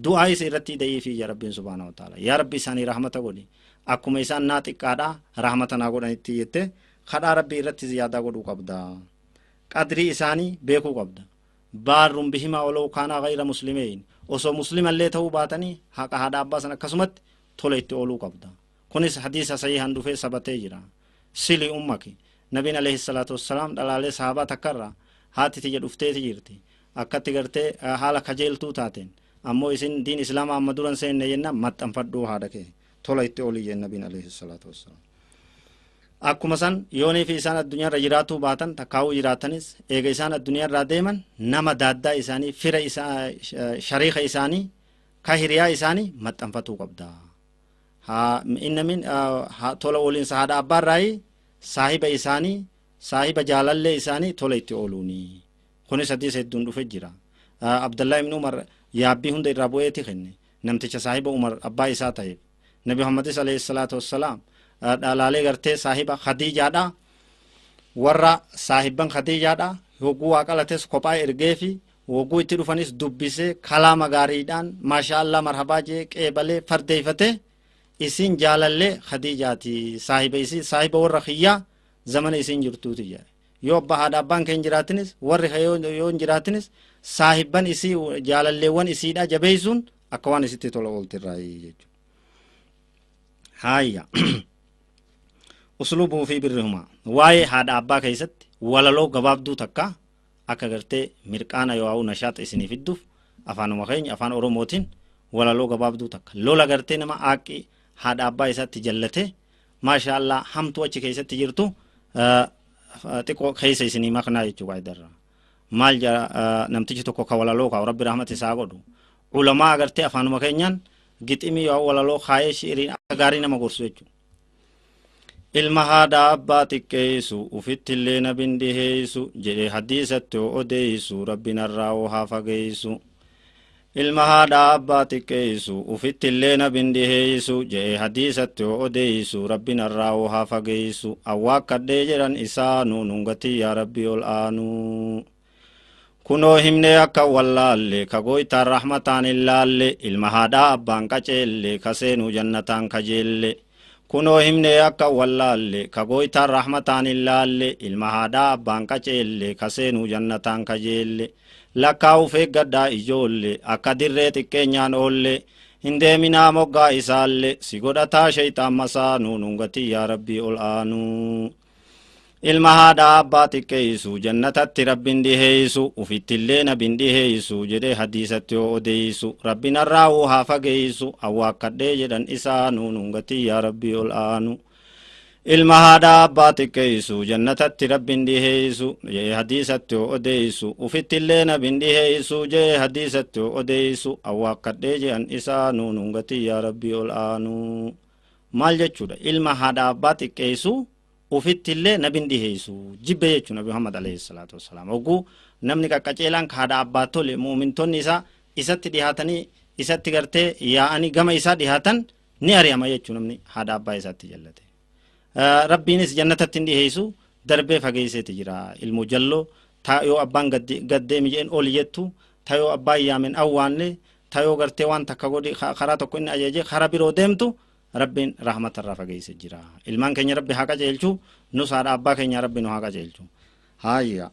Speaker 1: du'aa isa irratti hidhee yaa rabbiin subhaanahu wa ta'ala yaa rabbi isaanii rahmata godhi akkuma isaan naa xiqqaadha rahmata naa godhanitti jette kadhaa rabbii irratti ziyaadaa godhuu qabda. Qadrii isaanii beekuu qabda. Baarrun bihimaa ولو كانا غير مسلمين. Osoo muslima illee ta'uu baatanii haqa haadha abbaa san akkasumatti tola itti ooluu qabda. Kunis hadiisa sahiihan dhufee sabatee jira. Sili ummaki. Nabiin alayhi salaatu wassalaam dhalaalee sahabaa takkarraa haati tiyya dhufteeti jirti. Akkatti gartee haala kajeeltuu taateen ammoo isin diin islaamaa amma duran seenne jenna maxxanfadhuu haadha kee tola itti oolii jeen nabiin alayhi salaatu wassalaam. Akkuma san yoonii fi isaan addunyaarra jiraatuu baatan takkaa'uu jiraatanis eega isaan addunyaarraa deeman nama daaddaa isaanii fira isaa shariika isaanii ka hiriyaa isaanii maxxanfatuu qabda. Inna min tola ooliinsa haadha abbaarraayi saahiba isaanii saahiba jaalallee isaanii tola itti ooluuni. Kunis hadiisa hedduun dhufe jira. Abdallah ibn Umar yaabbii hunda irraa bu'eeti kenne namticha saahiba Umar abbaa isaa ta'eef. Nabi Muhammadis alayhi salaatu wassalaam dhalaalee gartee saahiba Khadiijaadha warra saahibban Khadiijaadha hogguu waa qalates kophaa ergeefi hogguu itti dhufanis dubbisee kalaama gaariidhaan maashaa Allah marhabaa jee qeebalee fardeeffate isin jaalallee Khadiijaati saahiba isii saahiba warra khiyyaa zamana isin jirtuuti jedhe. Yoo abbaa haadha abbaan kee hin jiraatinis warri yoo hin jiraatinis saahibban isii jaalalleewwan isiidha jabeessuun akka waan isitti tola ooltirraa jechuudha. Haayya. Usluubuu fi birrihumaa waa'ee haadha abbaa keessatti walaloo gabaabduu takka akka gartee mirqaana yoo ha'u nashaaxa isinii fidduuf afaanuma keenya afaan Oromootiin walaloo gabaabduu takka lola gartee nama aaqii haadha abbaa isaatti jallate maasha Allah hamtuu achi keessatti jirtu xiqqoo keessa isinii maknaa jechuu qaayidarra. Maal namtichi tokko ka walaloo kaa'u rabbi rahmata isaa godhu ulamaa agartee afaanuma keenyaan giximii yoo walaloo kaayee shi'iriin akka gaarii nama gorsu jechuudha. Ilma haadha abbaa xiqqeessu ufittillee nabin dhiheessu jedhee hadiisatti yoo odeessu rabbi narraa oo haa fageessu. Ilma haadha abbaa xiqqeessu ufittillee nabin dhiheessu jedhee hadiisatti yoo odeessu rabbi narraa oo haa fageessu. Awwaakkadhee jedhan isaanuu nungatii yaa rabbi ol aanuu. Kunoo himnee akka wallaalle ka gooytaan rahmataan hin laalle ilma haadhaa abbaan qaceelle ka seenuu jannataan kajeelle. Kunoo himnee akka wallaalle ka gooytaan rahmataan hin laalle ilma haadhaa abbaan qaceelle ka seenuu jannataan kajeelle. Lakkaa'uuf eeggadhaa ijoolle akka dirree xiqqeenyaan oolle hin deeminaa moggaa isaalle si godhataa shayxaan masaanuu nungatii yaa rabbii ol aanuu. Ilma haadha abbaa xiqqeessu jannatatti rabbiin dhiheessu ufittillee nabin dhiheessu jedhee hadiisatti yoo odeessu rabbi narraa haa fageessu awwaakkadhee jedhan isaanuu nungatii yaa rabbii ol aanu. Ilma haadha abbaa xiqqeessu jannatatti rabbiin dhiheessu jedhee hadiisatti yoo odeessu ufittillee nabin dhiheessu jedhee hadiisatti yoo odeessu awwaakkadhee jedhan isaanuu nungatii yaa rabbii ol aanu. Maal jechuudha ilma haadha abbaa xiqqeessu ufittillee nabin dhiheessu jibbe jechuudha Nabi Muhammad alayhi salaatu wassalaam. Hogguu namni qaqqaceelaan haadha abbaa tole mu'mintoonni isaa isatti dhihaatanii isatti gartee yaa'anii gama isaa dhihaatan ni ari'ama jechuudha namni haadha abbaa isaatti jallate. Rabbiinis jannatatti hin dhiheessu darbee fageesseeti jira. Ilmu jalloo yoo abbaan gaddeemi jeen ol jettu tayoo abbaan yaamen awwaanne tayoo gartee waan takka godhi karaa tokko inni ajaje karaa biroo deemtu rabbiin rahmatarraa fageesse jira. Ilmaan keenya rabbi haa qajeelchu nus haadha abbaa keenya rabbi nu haa qajeelchu. Haayya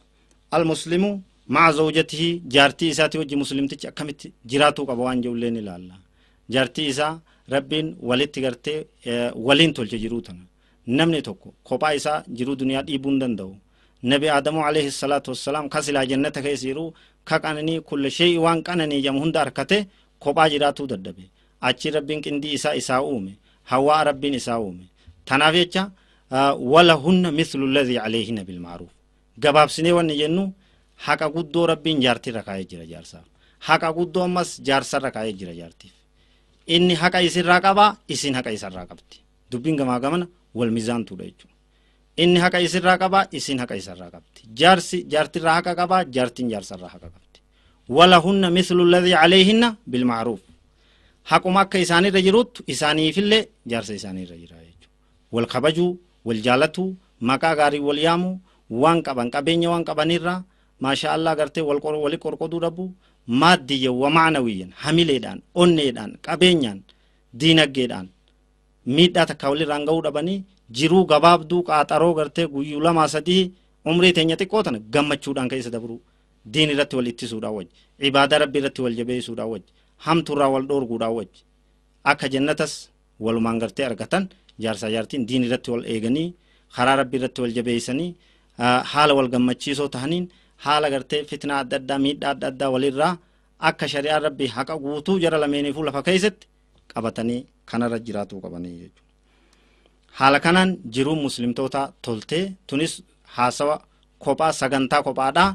Speaker 1: almuslimu ma'a zawjatihi jaartii isaati wajji muslimtichi akkamitti jiraatuu qaba waan jedhullee ni ilaalla. Jaartii isaa rabbiin walitti gartee waliin tolche jiruu tana. Namni tokko kophaa isaa jiruu duniyaa dhiibuu hin danda'u. Nabi Aadamu alayhi salaatu wassalaam ka silaa jannata keessa jiru ka qananii kulla shay'i waan qananii jedhamu hunda harkate kophaa jiraatuu dadhabe. Achi rabbiin qindii isaa isaa uume. Hawaa rabbiin isaa uume. Tanaaf jecha walahunna mithlu alladhi alayhinna bilma'ruuf. Gabaabsinee wanni jennu haqa guddoo rabbiin jaartiirra kaa'ee jira jaarsaaf. Haqa guddoo ammas jaarsarra kaa'ee jira jaartiif. Inni haqa isirraa qabaa isin haqa isarraa qabdi. Dubbiin gamaa gamana wal miizaantuudha jechuudha. Inni haqa isirraa qabaa isin haqa isarraa qabdi. Jaarsi jaartirraa haqa qabaa jaartiin jaarsarraa haqa qabdi. Walahunna mithlu alladhi alayhinna bilma'ruuf. Haquma akka isaanirra jirutti isaaniifillee jaarsa isaaniirra jira jechuudha. Wal kabajuu, wal jaalatuu, maqaa gaarii wal yaamuu, waan qaban qabeenya waan qabanirraa maasha Allah gartee wali qorqoduu dhabuu maaddiyyan wa ma'nawiyyan hamileedhaan, onneedhaan, qabeenyaan, diinaggeedhaan miidhaa takka walirraan ga'uu dhabanii jiruu gabaabduu qaaxaroo gartee guyyuu 2-3 umrii teenya xiqqoo tana gammachuudhaan keessa dabruu. Diin irratti wal ittisuudhaa wajji, ibaadaa rabbii irratti wal jabeessuudhaa wajji, hamtuurraa wal dhoorguudhaa wajji akka jannatas walumaan gartee argatan jaarsaa jaartiin diin irratti wal eeganii karaa rabbii irratti wal jabeessanii haala wal gammachiisoo tahaniin haala gartee fitnaa adda addaa miidhaa adda addaa walirraa akka shari'aa rabbii haqa guutuu jara lameeniifuu lafa keessatti qabatanii kanarra jiraatuu qabanii jechuudha. Haala kanaan jiruun muslimtoota toltee tunis haasawa kophaa sagantaa kophaadhaa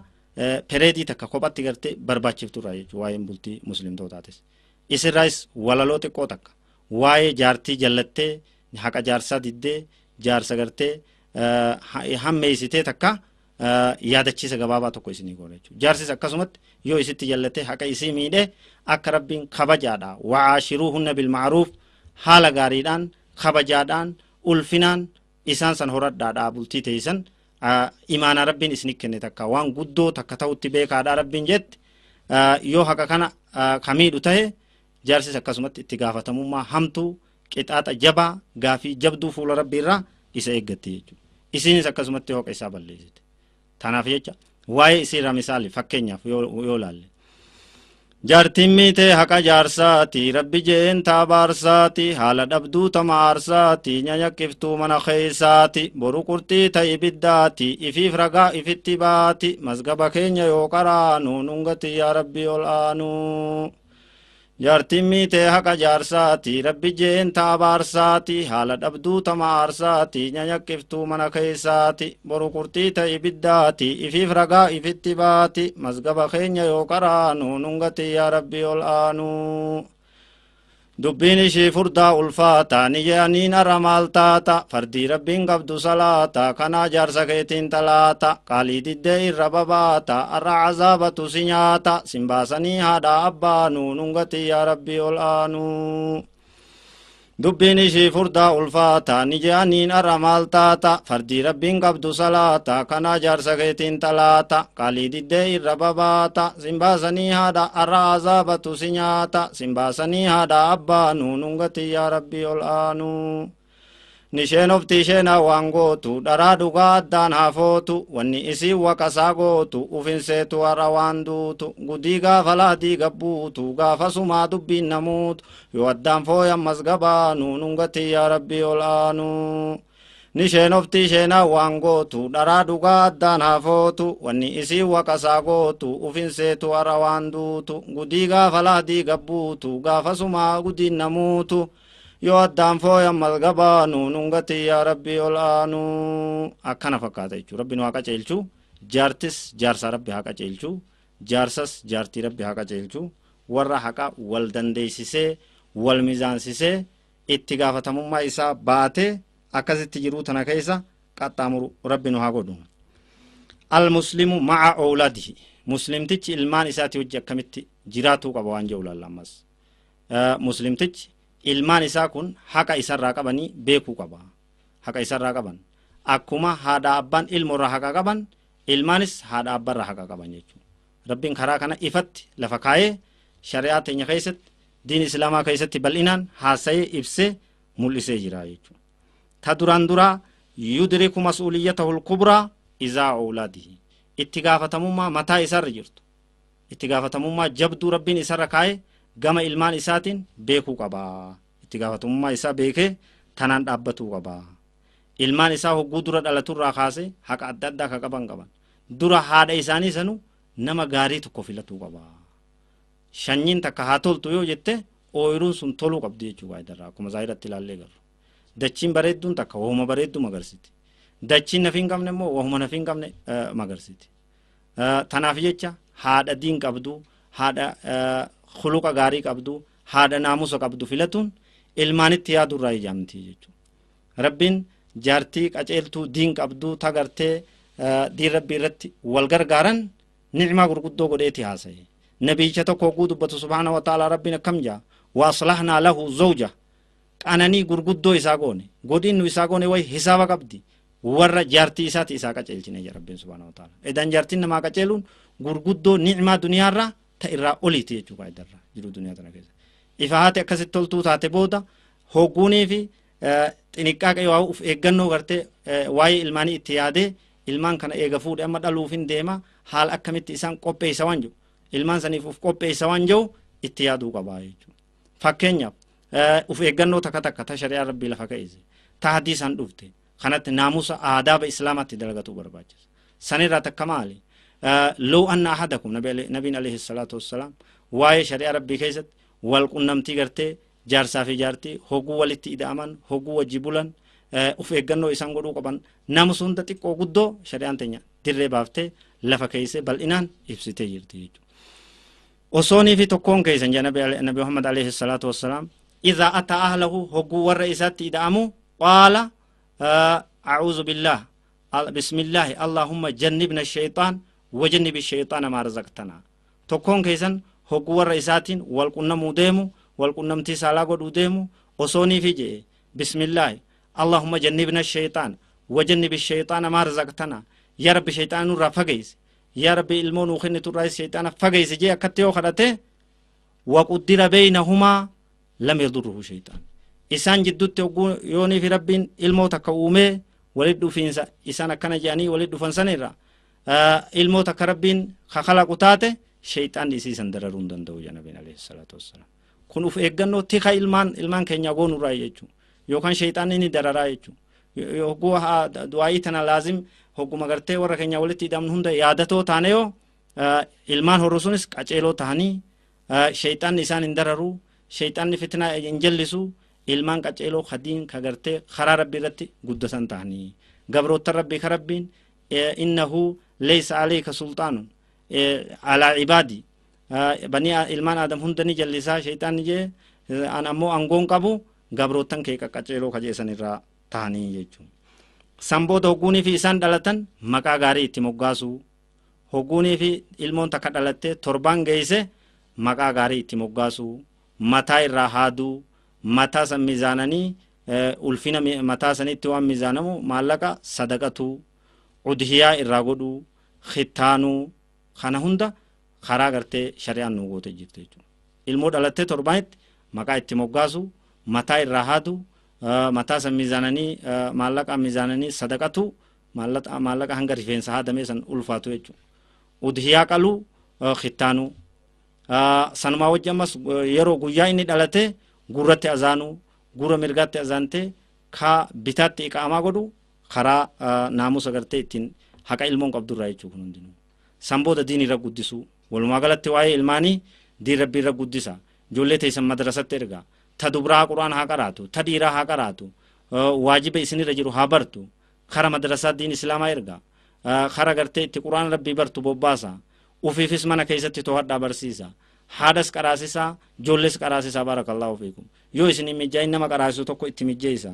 Speaker 1: pereedii takka kophatti gartee barbaachifturra jechuudha waa'een bultii muslimtootaatis. Isirraayis walaloo xiqqoo takka waa'ee jaartii jallattee haqa jaarsaa diddee jaarsa gartee hammeessitee takka yaadachiisa gabaabaa tokko isinii goone jechuudha. Jaarsis akkasumatti yoo isitti jallatee haqa isii miidhee akka rabbiin kabajaadha wa'aashiruuhunna bilma'ruuf haala gaariidhaan kabajaadhaan ulfinaan isaan san horadhaadha bultii teessan imaana rabbiin isinii kenne takka waan guddoo takka ta'utti beekaadha rabbiin jetti yoo haqa kana kamiidhu tahe jaarsis akkasumatti itti gaafatamummaa hamtuu qixaaxa jabaa gaafii jabduu fuula rabbiirraa isa eeggatti jechuudha. Isinis akkasumatti haqa isaa balleessite. Tanaaf jecha waa'ee isiirraa misaali fakkeenyaaf yoo laalle. Jaartiin miitee haqa jaarsaati rabbi jeen taabaarsaati haala dhabduu tamaarsaati nyayaqqiftuu mana keessaati boru qurxii ta'e ibiddaati ifiif ragaa ifitti baati mazgaba keenya yoo qaraanu nungati yaa rabbi ol aanu. Jaartiin miitee haqa jaarsaati rabbi jeen taabaarsaati haala dhabduu tamaarsaati nyayaqqiftuu mana keessaati boru qurxii ta'e ibiddaati ifiif ragaa ifitti baati mazgaba keenya yoo qaraanu nungati yaa rabbi ol aanu. Dubbiin ishii furdaa ulfaata ni je'aniin arra maal taata fardii rabbiin qabdu salaata kanaa jaarsa keetiin talaata qaalii diddee irra babaata arra azaabatu si nyaata simbaasanii haadha abbaanu nungati yaa rabbii ol aanu. Dubbiin ishii furdaa ulfaata ni je'aniin arra maal taata fardii rabbiin qabdu salaata kanaa jaarsa keetiin talaata qaalii diddee irra babaata simbaasanii haadha arra azaabatu si nyaata simbaasanii haadha abbaanu nungati yaa rabbii ol aanu. Nisheen ofti isheenaa waan gootu dharaa dhugaa addaan hafootu wanni isii waqasaa gootu ufinseetu har'a waan duutu gudii gaafa laadii gabbuutu gaafa sumaa dubbiin namuutu yoo addaan fooyan masgabaanu nungati yaa rabbii ol aanu. Nisheen ofti isheenaa waan gootu dharaa dhugaa addaan hafootu wanni isii waqasaa gootu ufinseetu har'a waan duutu gudii gaafa laadii gabbuutu gaafa sumaa gudiin namuutu yoo addaan fooyan mazgabaanu nungati yaa rabbii ol aanu. Akkana fakkaata jechuudha. Rabbiin haa qajeelchu, jaartis jaarsa rabbi haa qajeelchu, jaarsas jaartii rabbi haa qajeelchu, warra haqa wal dandeessisee wal mizaansisee itti gaafatamummaa isaa baatee akkasitti jiruu tana keessa qaxxaamuru rabbi nu haa godhu. Al-muslimu ma'a awlaadihi. Muslimtichi ilmaan isaati wajji akkamitti jiraatuu qaba waan jedhu laalla ammas. Muslimtichi ilmaan isaa kun haqa isarraa qabanii beekuu qaba. Haqa isarraa qaban. Akkuma haadha abbaan ilmoorraa haqa qaban, ilmaanis haadha abbaarraa haqa qaban jechuudha. Rabbiin karaa kana ifatti lafa kaayee shari'aa teenya keessatti diin islaamaa keessatti bal'inaan haasa'ee ibsee mul'isee jira jechuudha. Ta duraan duraa yudriku mas'uuliyyatahu al-kubraa izaa awlaadihi. Itti gaafatamummaa mataa isarra jirtu. Itti gaafatamummaa jabduu rabbiin isarra kaayee gama ilmaan isaatiin beekuu qaba. Itti gaafatamummaa isaa beekee tanaan dhaabbatuu qaba. Ilmaan isaa hogguu dura dhalaturraa kaasee haqa adda addaa akka qaban qaban. Dura haadha isaanii sanu nama gaarii tokko filatuu qaba. Shanyiin takka haa toltu yoo jette ooyiruun sun toluu qabdi jechuudha idarraa akkuma zaahiratti ilaallee garuu. Dachiin bareedduun takka wahuma bareedduu magarsiti. Dachiin nafi hin qabne immoo wahuma nafi hin qabne magarsiti. Tanaaf jecha haadha diin qabdu, haadha khuluqa gaarii qabdu, haadha naamusa qabdu filatuun ilmaanitti yaadurraa ijaamti jechuudha. Rabbiin jaartii qaceeltuu diin qabdu tagartee diin rabbii irratti wal gargaaran nicmaa gurguddoo godheeti haasa'e. Nabiicha tokko hogguu dubbatu subhaana wa ta'aalaa rabbiin akkam jaa wa aslahnaa lahu zawja qananii gurguddoo isaa goone godinnu isaa goone wayi hisaaba qabdi warra jaartii isaati isaa qaceelchine jaa rabbiin subhaana wa ta'aalaa. Edan jaartiin namaa qaceeluun gurguddoo nicmaa duniyaarraa ta irraa oliiti jechuudha idarraa jiru duniyaa tana keessa. Ifa haati akkasitti toltuu taate booda hogguunii fi xiniqqaaqa yoo uf eeggannoo gartee waa'ee ilmaanii itti yaadee Ilmaan kana eega fuudhe amma dhaluuf hin deema haala akkamitti isaan qopheessa waan jiru ilmaan saniif uf qopheessa waan jiru itti yaaduu qabaa jechuudha. Fakkeenyaaf uf eeggannoo takka takka ta shari'aa rabbii lafa ka'ise ta hadiisaan dhufte kanatti naamusa aadaaba islaamaatti dalagatuu barbaachisa. Sanirraa takka maali? Loo anna ahadakum nabiin alayhi salaatu wassalaam waa'ee shari'aa rabbii keessatti wal qunnamtii gartee jaarsaa fi jaartii hoguu walitti ida'aman hoguu wajji bulan uf eeggannoo isaan godhuu qaban naamusa hunda xiqqoo guddoo shari'aan teenya dirree baaftee lafa keesse bal'inaan ibsitee jirti jechuudha. Osoonii fi tokkoon keessan jaa nabi Muhammad alayhi salaatu wassalaam idhaa ataa ahlahu hoguu warra isaatti ida'amu qaala a'uuzu billaah bismillaahi allaahumma jannibna shaytaan wajannibi shaytaana maa razaqtanaa. Tokkoon keessan hoguu warra isaatiin wal qunnamuu deemu wal qunnamtii saalaa godhuu deemu osoonii fi je'e bismillaahi اللهم جنبنا الشيطان وجنب الشيطان ما رزقتنا يا رب شيطان نورا فقيس يا رب المون وخنة الرئيس شيطان فقيس جي أكتيو خدته وقدر بينهما لم يضره شيطان إسان جدوت يوني في رب الموت كومي ولد فينسا إسان كان جاني ولد فنسانيرا الموت كربين خخلق تاته شيطان إسيسان دررون دندو جنبين عليه الصلاة والسلام كن في إجنو تخا إلمان إلمان كن يغون رأيجو yookaan shayxaanni ni dararaa jechuudha. Hogguu du'aayii tana laazim hogguma gartee warra keenya walitti hidhamnu hunda yaadatoo taane yoo ilmaan horru sunis qaceeloo tahanii shayxaanni isaan hin dararu shayxaanni fitnaa hin jallisu ilmaan qaceeloo hadiin ka gartee karaa rabbii irratti guddatan tahanii gabroota rabbii ka rabbiin innahu laysa alayka sultaanun alaa ibaadi banii ilmaan aadam hunda ni jallisaa shayxaanni jee an ammoo aangoon qabu gabrootan kee qaqqaceeloo kajeessan irraa tahanii jechuudha. San booda hogguunii fi isaan dhalatan maqaa gaarii itti moggaasuu hogguunii fi ilmoon takka dhalattee torbaan geesse maqaa gaarii itti moggaasuu mataa irraa haaduu mataa san mizaananii ulfina mataa sanitti waan mizaanamu maallaqa sadaqatuu udhiyaa irraa godhuu khittaanuu kana hunda karaa gartee shari'aan nu goote jirti jechuudha. Ilmoo dhalattee torbaanitti maqaa itti moggaasuu mataa irraa haadu mataa san mizaananii maallaqa mizaananii sadaqatu maallaqa hanga rifeensa haadamee san ulfaatu jechuudha. Udhiyaa qaluu khittaanuu sanumaa wajji ammas yeroo guyyaa inni dhalate gurratti azaanuu gurra mirgaatti azaantee ka bitaatti iqaamaa godhu karaa naamusa gartee ittiin haqa ilmoon qabdurraa jechuudha kun hundinuu. San booda diin irra guddisuu walumaa galatti waa'ee ilmaanii diin rabbii irra guddisa ijoollee teessan madrasatti ergaa. Ta dubraa quraan haa qaraatu ta dhiiraa haa qaraatu waajiba isinirra jiru haa bartu kara madrasaa diin islaamaa erga kara gartee itti quraan rabbii bartu bobbaasa ufiifis mana keessatti to'adhaa barsiisa haadhas qaraasisaa ijoollees qaraasisaa baarakallaahu fiikum yoo isin hin mijaa'in nama qaraasisu tokko itti mijeessa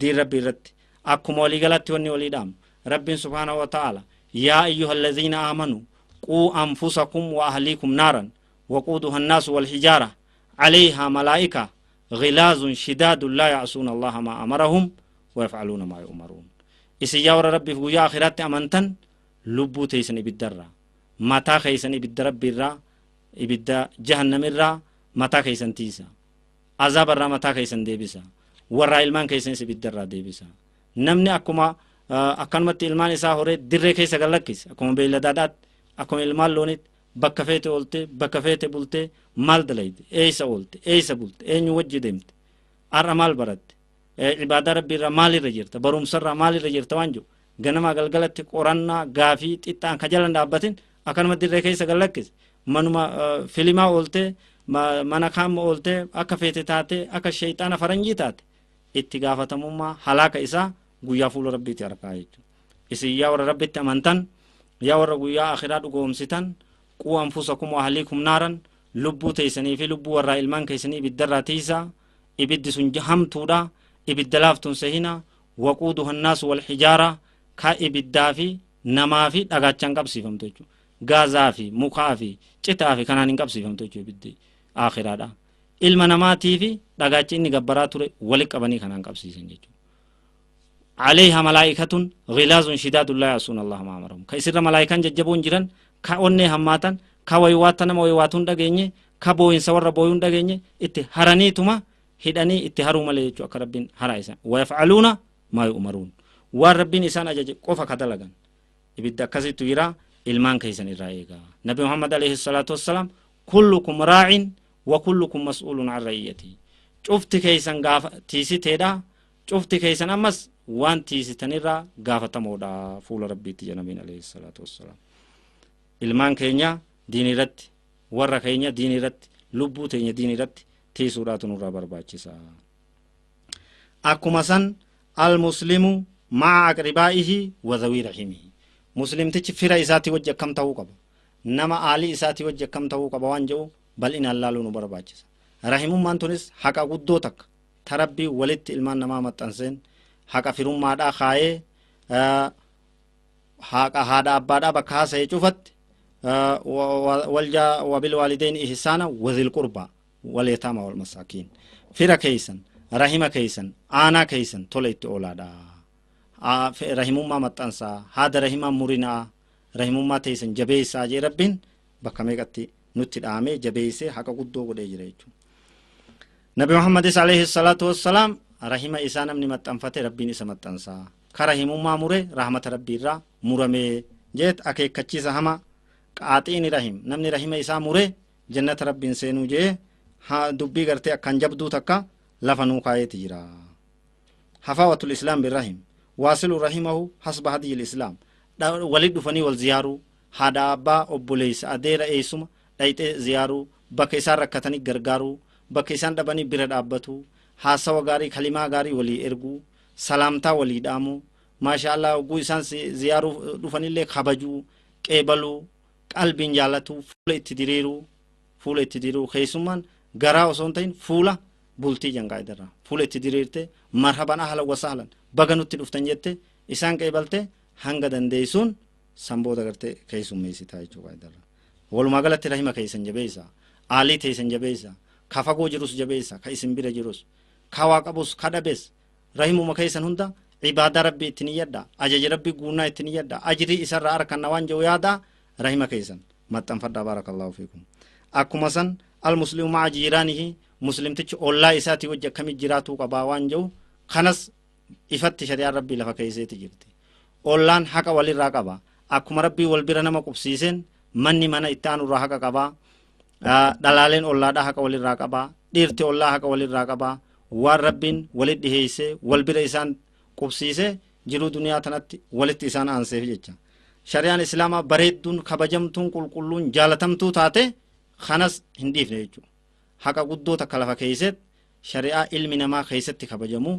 Speaker 1: diin rabbii irratti akkuma waliigalatti wanni walii dhaamu rabbiin subhaanahu wa ta'aala yaa ayyuha allaziina aamanuu quu anfusakum wa ahliikum naaran waquuduha annaasu walhijaara calayhaa malaa'ika غلاظ شداد لا يعصون الله ما أمرهم ويفعلون ما يؤمرون. إسيا ور ربي في ويا آخرات أمنتن لبو تيسن إبدرا متى خيسن إبدر برا إبدا جهنم الرا متى خيسن تيسا عذاب الرا متى خيسن ديبسا ورا إلمان خيسن إبدرا ديبسا نمني أكما أكنمت إلمان إسا هوري دري خيسا غلقيس أكما بيلدادات أكما إلمان لونيت bakka feete oolte bakka feete bulte maal dalayde eessa oolte eessa bulte eenyu wajji deemte har'a maal baratte ibaadaa rabbii irraa maalirra jirta barumsarraa maalirra jirta waan jiru ganama galgalatti qorannaa gaafii xixiqqaan ka jalan dhaabbatin akkanuma dirree keessa gallakkise manuma filimaa oolte mana kaama oolte akka feete taate akka shayxaana faranjii taate itti gaafatamummaa halaaka isaa guyyaa fuula rabbiitti argaa jechuudha. Isin yaa warra rabbitti amantan yaa warra guyyaa akhiraa dhugoomsitan quu anfusakum wa ahliikum naaran lubbuu teessanii fi lubbuu warraa ilmaan keessanii ibiddarraa tiisaa ibiddi sun hamtuudha ibidda laaftuun sehina waquuduha annaasu walxijaara ka ibiddaa fi namaa fi dhagaachaan qabsiifamtu jechuudha. Gaazaa fi mukaa fi citaa fi kanaan hin qabsiifamtu jechuudha ibiddi akhiraadha. Ilma namaatii fi dhagaachi inni gabbaraa ture walitti qabanii kanaan qabsiisan jechuudha. عليها ملائكة غلاظ شداد لا يعصون الله ما أمرهم كيسر ملائكة ججبون جيران كأوني هماتن كويواتن مويواتون دغني كبوين سور بوين دغني ات هرانيتما هداني ات هرو ملي جو ربين هرايسا ويفعلون ما يؤمرون وربين إسان أجج قفا كدلغان Ibidda akkasittu jira ilmaan keessan irraa eegaa. Nabi Muhammad alayhi salaatu wassalaam kullukum raacin wa kullukum mas'uulun an ra'iyyati. Cufti keessan gaafa tiisiteedha. Cufti keessan ammas waan tiisitanirraa gaafatamoodha fuula rabbiitti jedha nabiin alayhi salaatu wassalaam. Ilmaan keenya diin irratti, warra keenya diin irratti, lubbuu teenya diin irratti tiisuudhaatu nurraa barbaachisa. Akkuma san al-muslimu ma'a aqribaa'ihi wa dhawii rahimihi. Muslimtichi fira isaatii wajji akkam ta'uu qaba, nama aalii isaatii wajji akkam ta'uu qaba waan jedhu bal'inaan laaluu nu barbaachisa. Rahimummaan tunis haqa guddoo takka ta rabbii walitti ilmaan namaa maxxanseen haqa firummaadhaa kaayee haqa haadha abbaadhaa bakka haasa'e cufatti wabil waalideen ihsaana wazil qurbaa wal yataama wal masaakiin. Fira keeysan, rahima keeysan, aanaa keeysan tola itti oolaadha. Rahimummaa maxxansaa, haada rahimaa murinaa, rahimummaa teeysan jabeessaa jee rabbiin bakka meeqatti nutti dhaamee jabeessee haqa guddoo godhee jira jechuudha. Nabi Muhammadis alayhi salaatu wassalaam rahima isaa namni maxxanfate rabbiin isa maxxansaa. Ka rahimummaa mure rahmata rabbiirraa muramee jeet akeekkachiisa hama qaaxiini rahim namni rahima isaa mure jannata rabbiin seenuu jee dubbii gartee akkaan jabduu takka lafa nuu kaayeeti jira. Hafaawatul islaam birrahim waasilu rahimahu hasba hadiyil islaam. Walit dhufanii wal ziyaaruu, haadha abbaa obboleessa adeera eessuma dhayxee ziyaaruu, bakka isaan rakkatanii gargaaruu, bakka isaan dhabanii bira dhaabbatuu, haasawa gaarii kalimaa gaarii walii erguu, salaamtaa walii dhaamuu, maasha Allah hogguu isaan ziyaaruu dhufanillee kabajuu, qeebaluu, qalbiin jaalatuu, fuula itti diriiruu, fuula itti diriiruu keessummaan garaa osoo hin ta'in fuula bultii jangaa idarraa fuula itti diriirte marhaban ahlan wa sahlan baga nutti dhuftan jette isaan qeebalte hanga dandeessuun sanbooda gartee keessummeessitaa jechuudha idarraa. Walumaa galatti rahima keessan jabeessa, aalii teessan jabeessa, ka fagoo jirus jabeessa, ka isin bira jirus, ka waa qabus, ka dhabes, rahimuma keessan hunda ibaadaa rabbii ittiin iyyadha, ajaja rabbii guunnaa ittiin iyyadha, ajrii isarraa harkanna waan jiru yaada rahima keessan maxxanfadhaa. Baarakallahu fiikum. Akkuma san al-muslimu ma'a jiiraanihi muslimtichi ollaa isaatii wajji akkamii jiraatuu qabaa waan jiru kanas ifatti shari'aan rabbii lafa keesseeti jirti. Ollaan haqa walirraa qaba. Akkuma rabbii wal bira nama qubsiiseen manni mana itti aanurraa haqa qabaa, dhalaaleen ollaadhaa haqa walirraa qabaa, dhiirti ollaa haqa walirraa qabaa. Waan rabbiin walit dhiheessee wal bira isaan qubsiisee jiruu duniyaa tanatti walitti isaan aanseef jecha. Shari'aan islaamaa bareedduun kabajamtuun qulqulluun jaalatamtuu taate kanas hin dhiifne jechuudha. Haqa guddoo takka lafa keessatti shari'aa ilmi namaa keessatti kabajamu,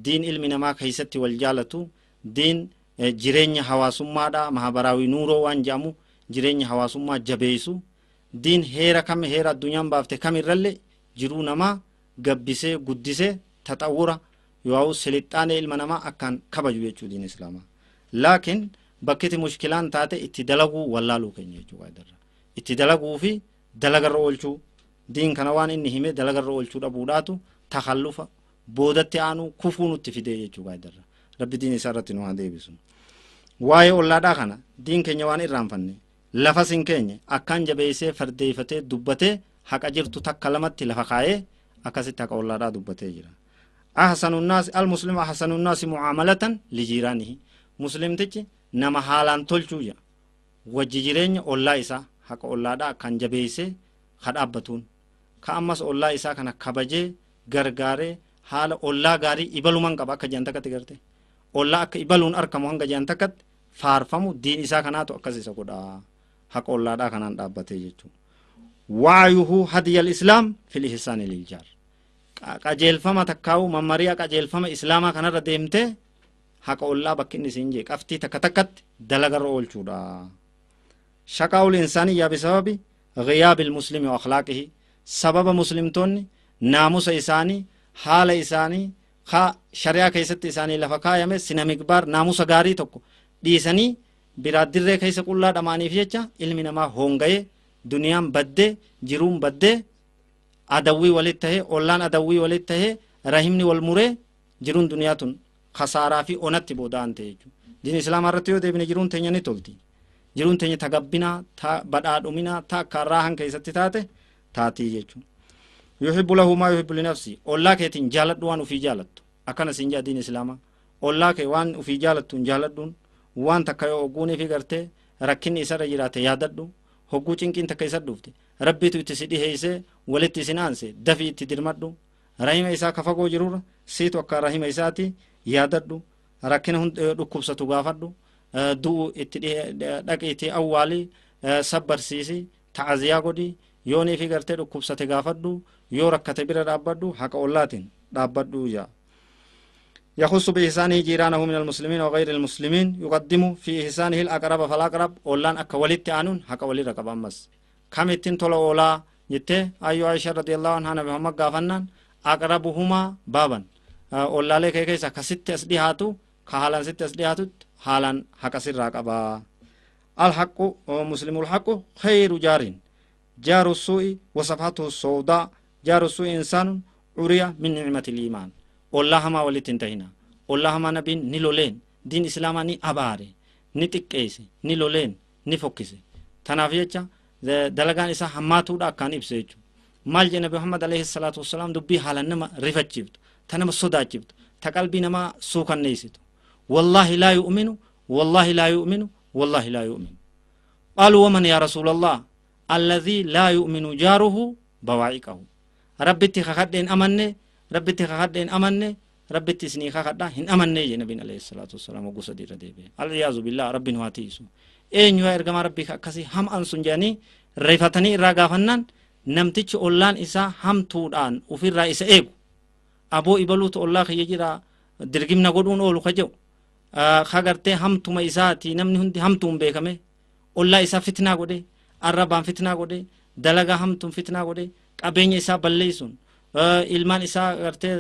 Speaker 1: diin ilmi namaa keessatti wal jaalatu, diin jireenya hawaasummaadhaa mahabaraawii nuuroo waan jedhamu jireenya hawaasummaa jabeessu, diin heera kam heera addunyaan baafte kamirrallee jiruu namaa gabbisee guddisee taxawura yoo silixxaanee ilma namaa akkaan kabaju jechuu diin islaamaa. Laakiin bakkiti mushkilaan taate itti dalaguu wallaaluu keenya jechuudha. Itti dalaguu fi dalagarra oolchuu diin kana waan inni hime dalagarra oolchuu dhabuudhaatu takallufa boodatti aanuu kufuu nutti fidee jechuudha. Rabbi diin isaa irratti nu haa deebisu. Waa'ee ollaadhaa kana diin keenya waan irraanfanne lafa sin keenya akkaan jabeessee fardeeffatee dubbatee haqa jirtu takka lamatti lafa kaayee akkasitti haqa ollaadhaa dubbatee jira. Ahsanu nnaasi al-muslimu ahsanu nnaasi mu'aamalatan lijiiraanihi. Muslimtichi nama haalaan tolchuu jira. Wajji jireenya ollaa isaa haqa ollaadhaa akkaan jabeessee ka dhaabbatuun ka ammas ollaa isaa kana kabajee gargaaree haala ollaa gaarii ibaluman qaba akka jiran takkatti garte ollaa akka ibaluun argamu hanga jiran takkatti faarfamu diin isaa kanaatu akkas isa godha haqa ollaadhaa kanaan dhaabbatee jechuudha. Waayuhu hadiyal islaam fil ihsaani lil jaar. Qajeelfama takkaa'u mammari'a qajeelfama islaamaa kanarra deemtee haqa ollaa bakki inni siin jee qabxii takka takkatti dalagarra oolchuudha. Shaqaa'ul insaaniyyaa bisababi ghiyaabil muslimi wa akhlaaqihi. Sababa muslimtoonni naamusa isaanii haala isaanii ka shari'aa keessatti isaanii lafa kaayame sina migbaar naamusa gaarii tokko dhiisanii biraa dirree keessa qullaa dhamaaniif jecha ilmi namaa hoonga'ee duniyaan baddee jiruun baddee adawwii walitti tahee ollaan adawwii walitti tahee rahimni wal muree jiruun duniyaa tun khasaaraa fi onatti booda'an ta'e jechuudha. Diin islaamaa irratti yoo deebine jiruun teenya ni tolti. Jiruun teenya tagabbinaa ta badhaadhuminaa ta akka raahan keessatti taate taatii jechuudha. Yuhibbu lahu maa yuhibbu linafsi. Ollaa keetiin jaaladhu waan ofii jaalattu. Akkana siin jedha diin islaamaa. Ollaa kee waan ofii jaalattuun jaaladhuun Waan takka yoo ogguunii fi gartee rakkinni isarra jiraate yaadadhu. Hogguu cinqiin takka isa dhufte rabbiitu itti si dhiheeyse walitti isin aanse dafii itti dirmadhu. Rahima isaa ka fagoo jirurra siitu akka rahima isaati yaadadhu. Rakkina dhukkubsatu gaafadhu. Du'u itti dhaqiitii awwaali sabbarsiisi ta'aziyaa godhi. Yoonii fi gartee dhukkubsate gaafadhu. Yoo rakkate bira dhaabbadhu. Haqa ollaatiin dhaabbadhu jaa. يخص بإحسانه جيرانه من المسلمين وغير المسلمين. يقدم في إحسانه الأقرب فالأقرب. أولان أكا ولدت آنون حقا ولي رقب أمس كم اتن طلع أولا جته أيو عائشة رضي الله عنها نبي محمد قافنان أقربهما بابا. أولا لك كيسا كست أسديهاتو كحالا ست أسديهاتو حالا حقا سر رقبا. الحق مسلم الحق خير جار. جار السوء وصفاته السوداء. جار السوء إنسان عريا من نعمة الإيمان. الله ما ولت انتهينا. الله ما نبي نلولين دين إسلاما ني أباري نتكيس نلولين نفكس تنافيتش دلغان إسا هماتو دا كان إبسيتش مال نبي محمد عليه الصلاة والسلام دبي حالا نما رفتشبت تنما صداچبت تقلبي نما سوكن نيسيتو. والله لا يؤمن والله لا يؤمن والله لا يؤمن. قالوا ومن يا رسول الله؟ الذي لا يؤمن جاره بواعقه. ربي تخخدين أمني ربي تخخدين أمني ربي تسني خخدا هن أمني يا نبي عليه الصلاة والسلام وقصدي رديبه. العياذ بالله ربي نواتيسو إن يو إرجما ربي كسي هم أنسون جاني رفتني راجافنن نمتج أولان إسا هم تودان وفي الرئيس إيجو أبو إبلوت الله خيجرا درجمنا قدون أولو خجو خجرته هم توم إساتي نمني هندي هم توم بكمه الله إسا فتنة قدي الربان فتنة قدي دلجا هم توم فتنة قدي أبين إسا بليسون ilmaan isaa gartee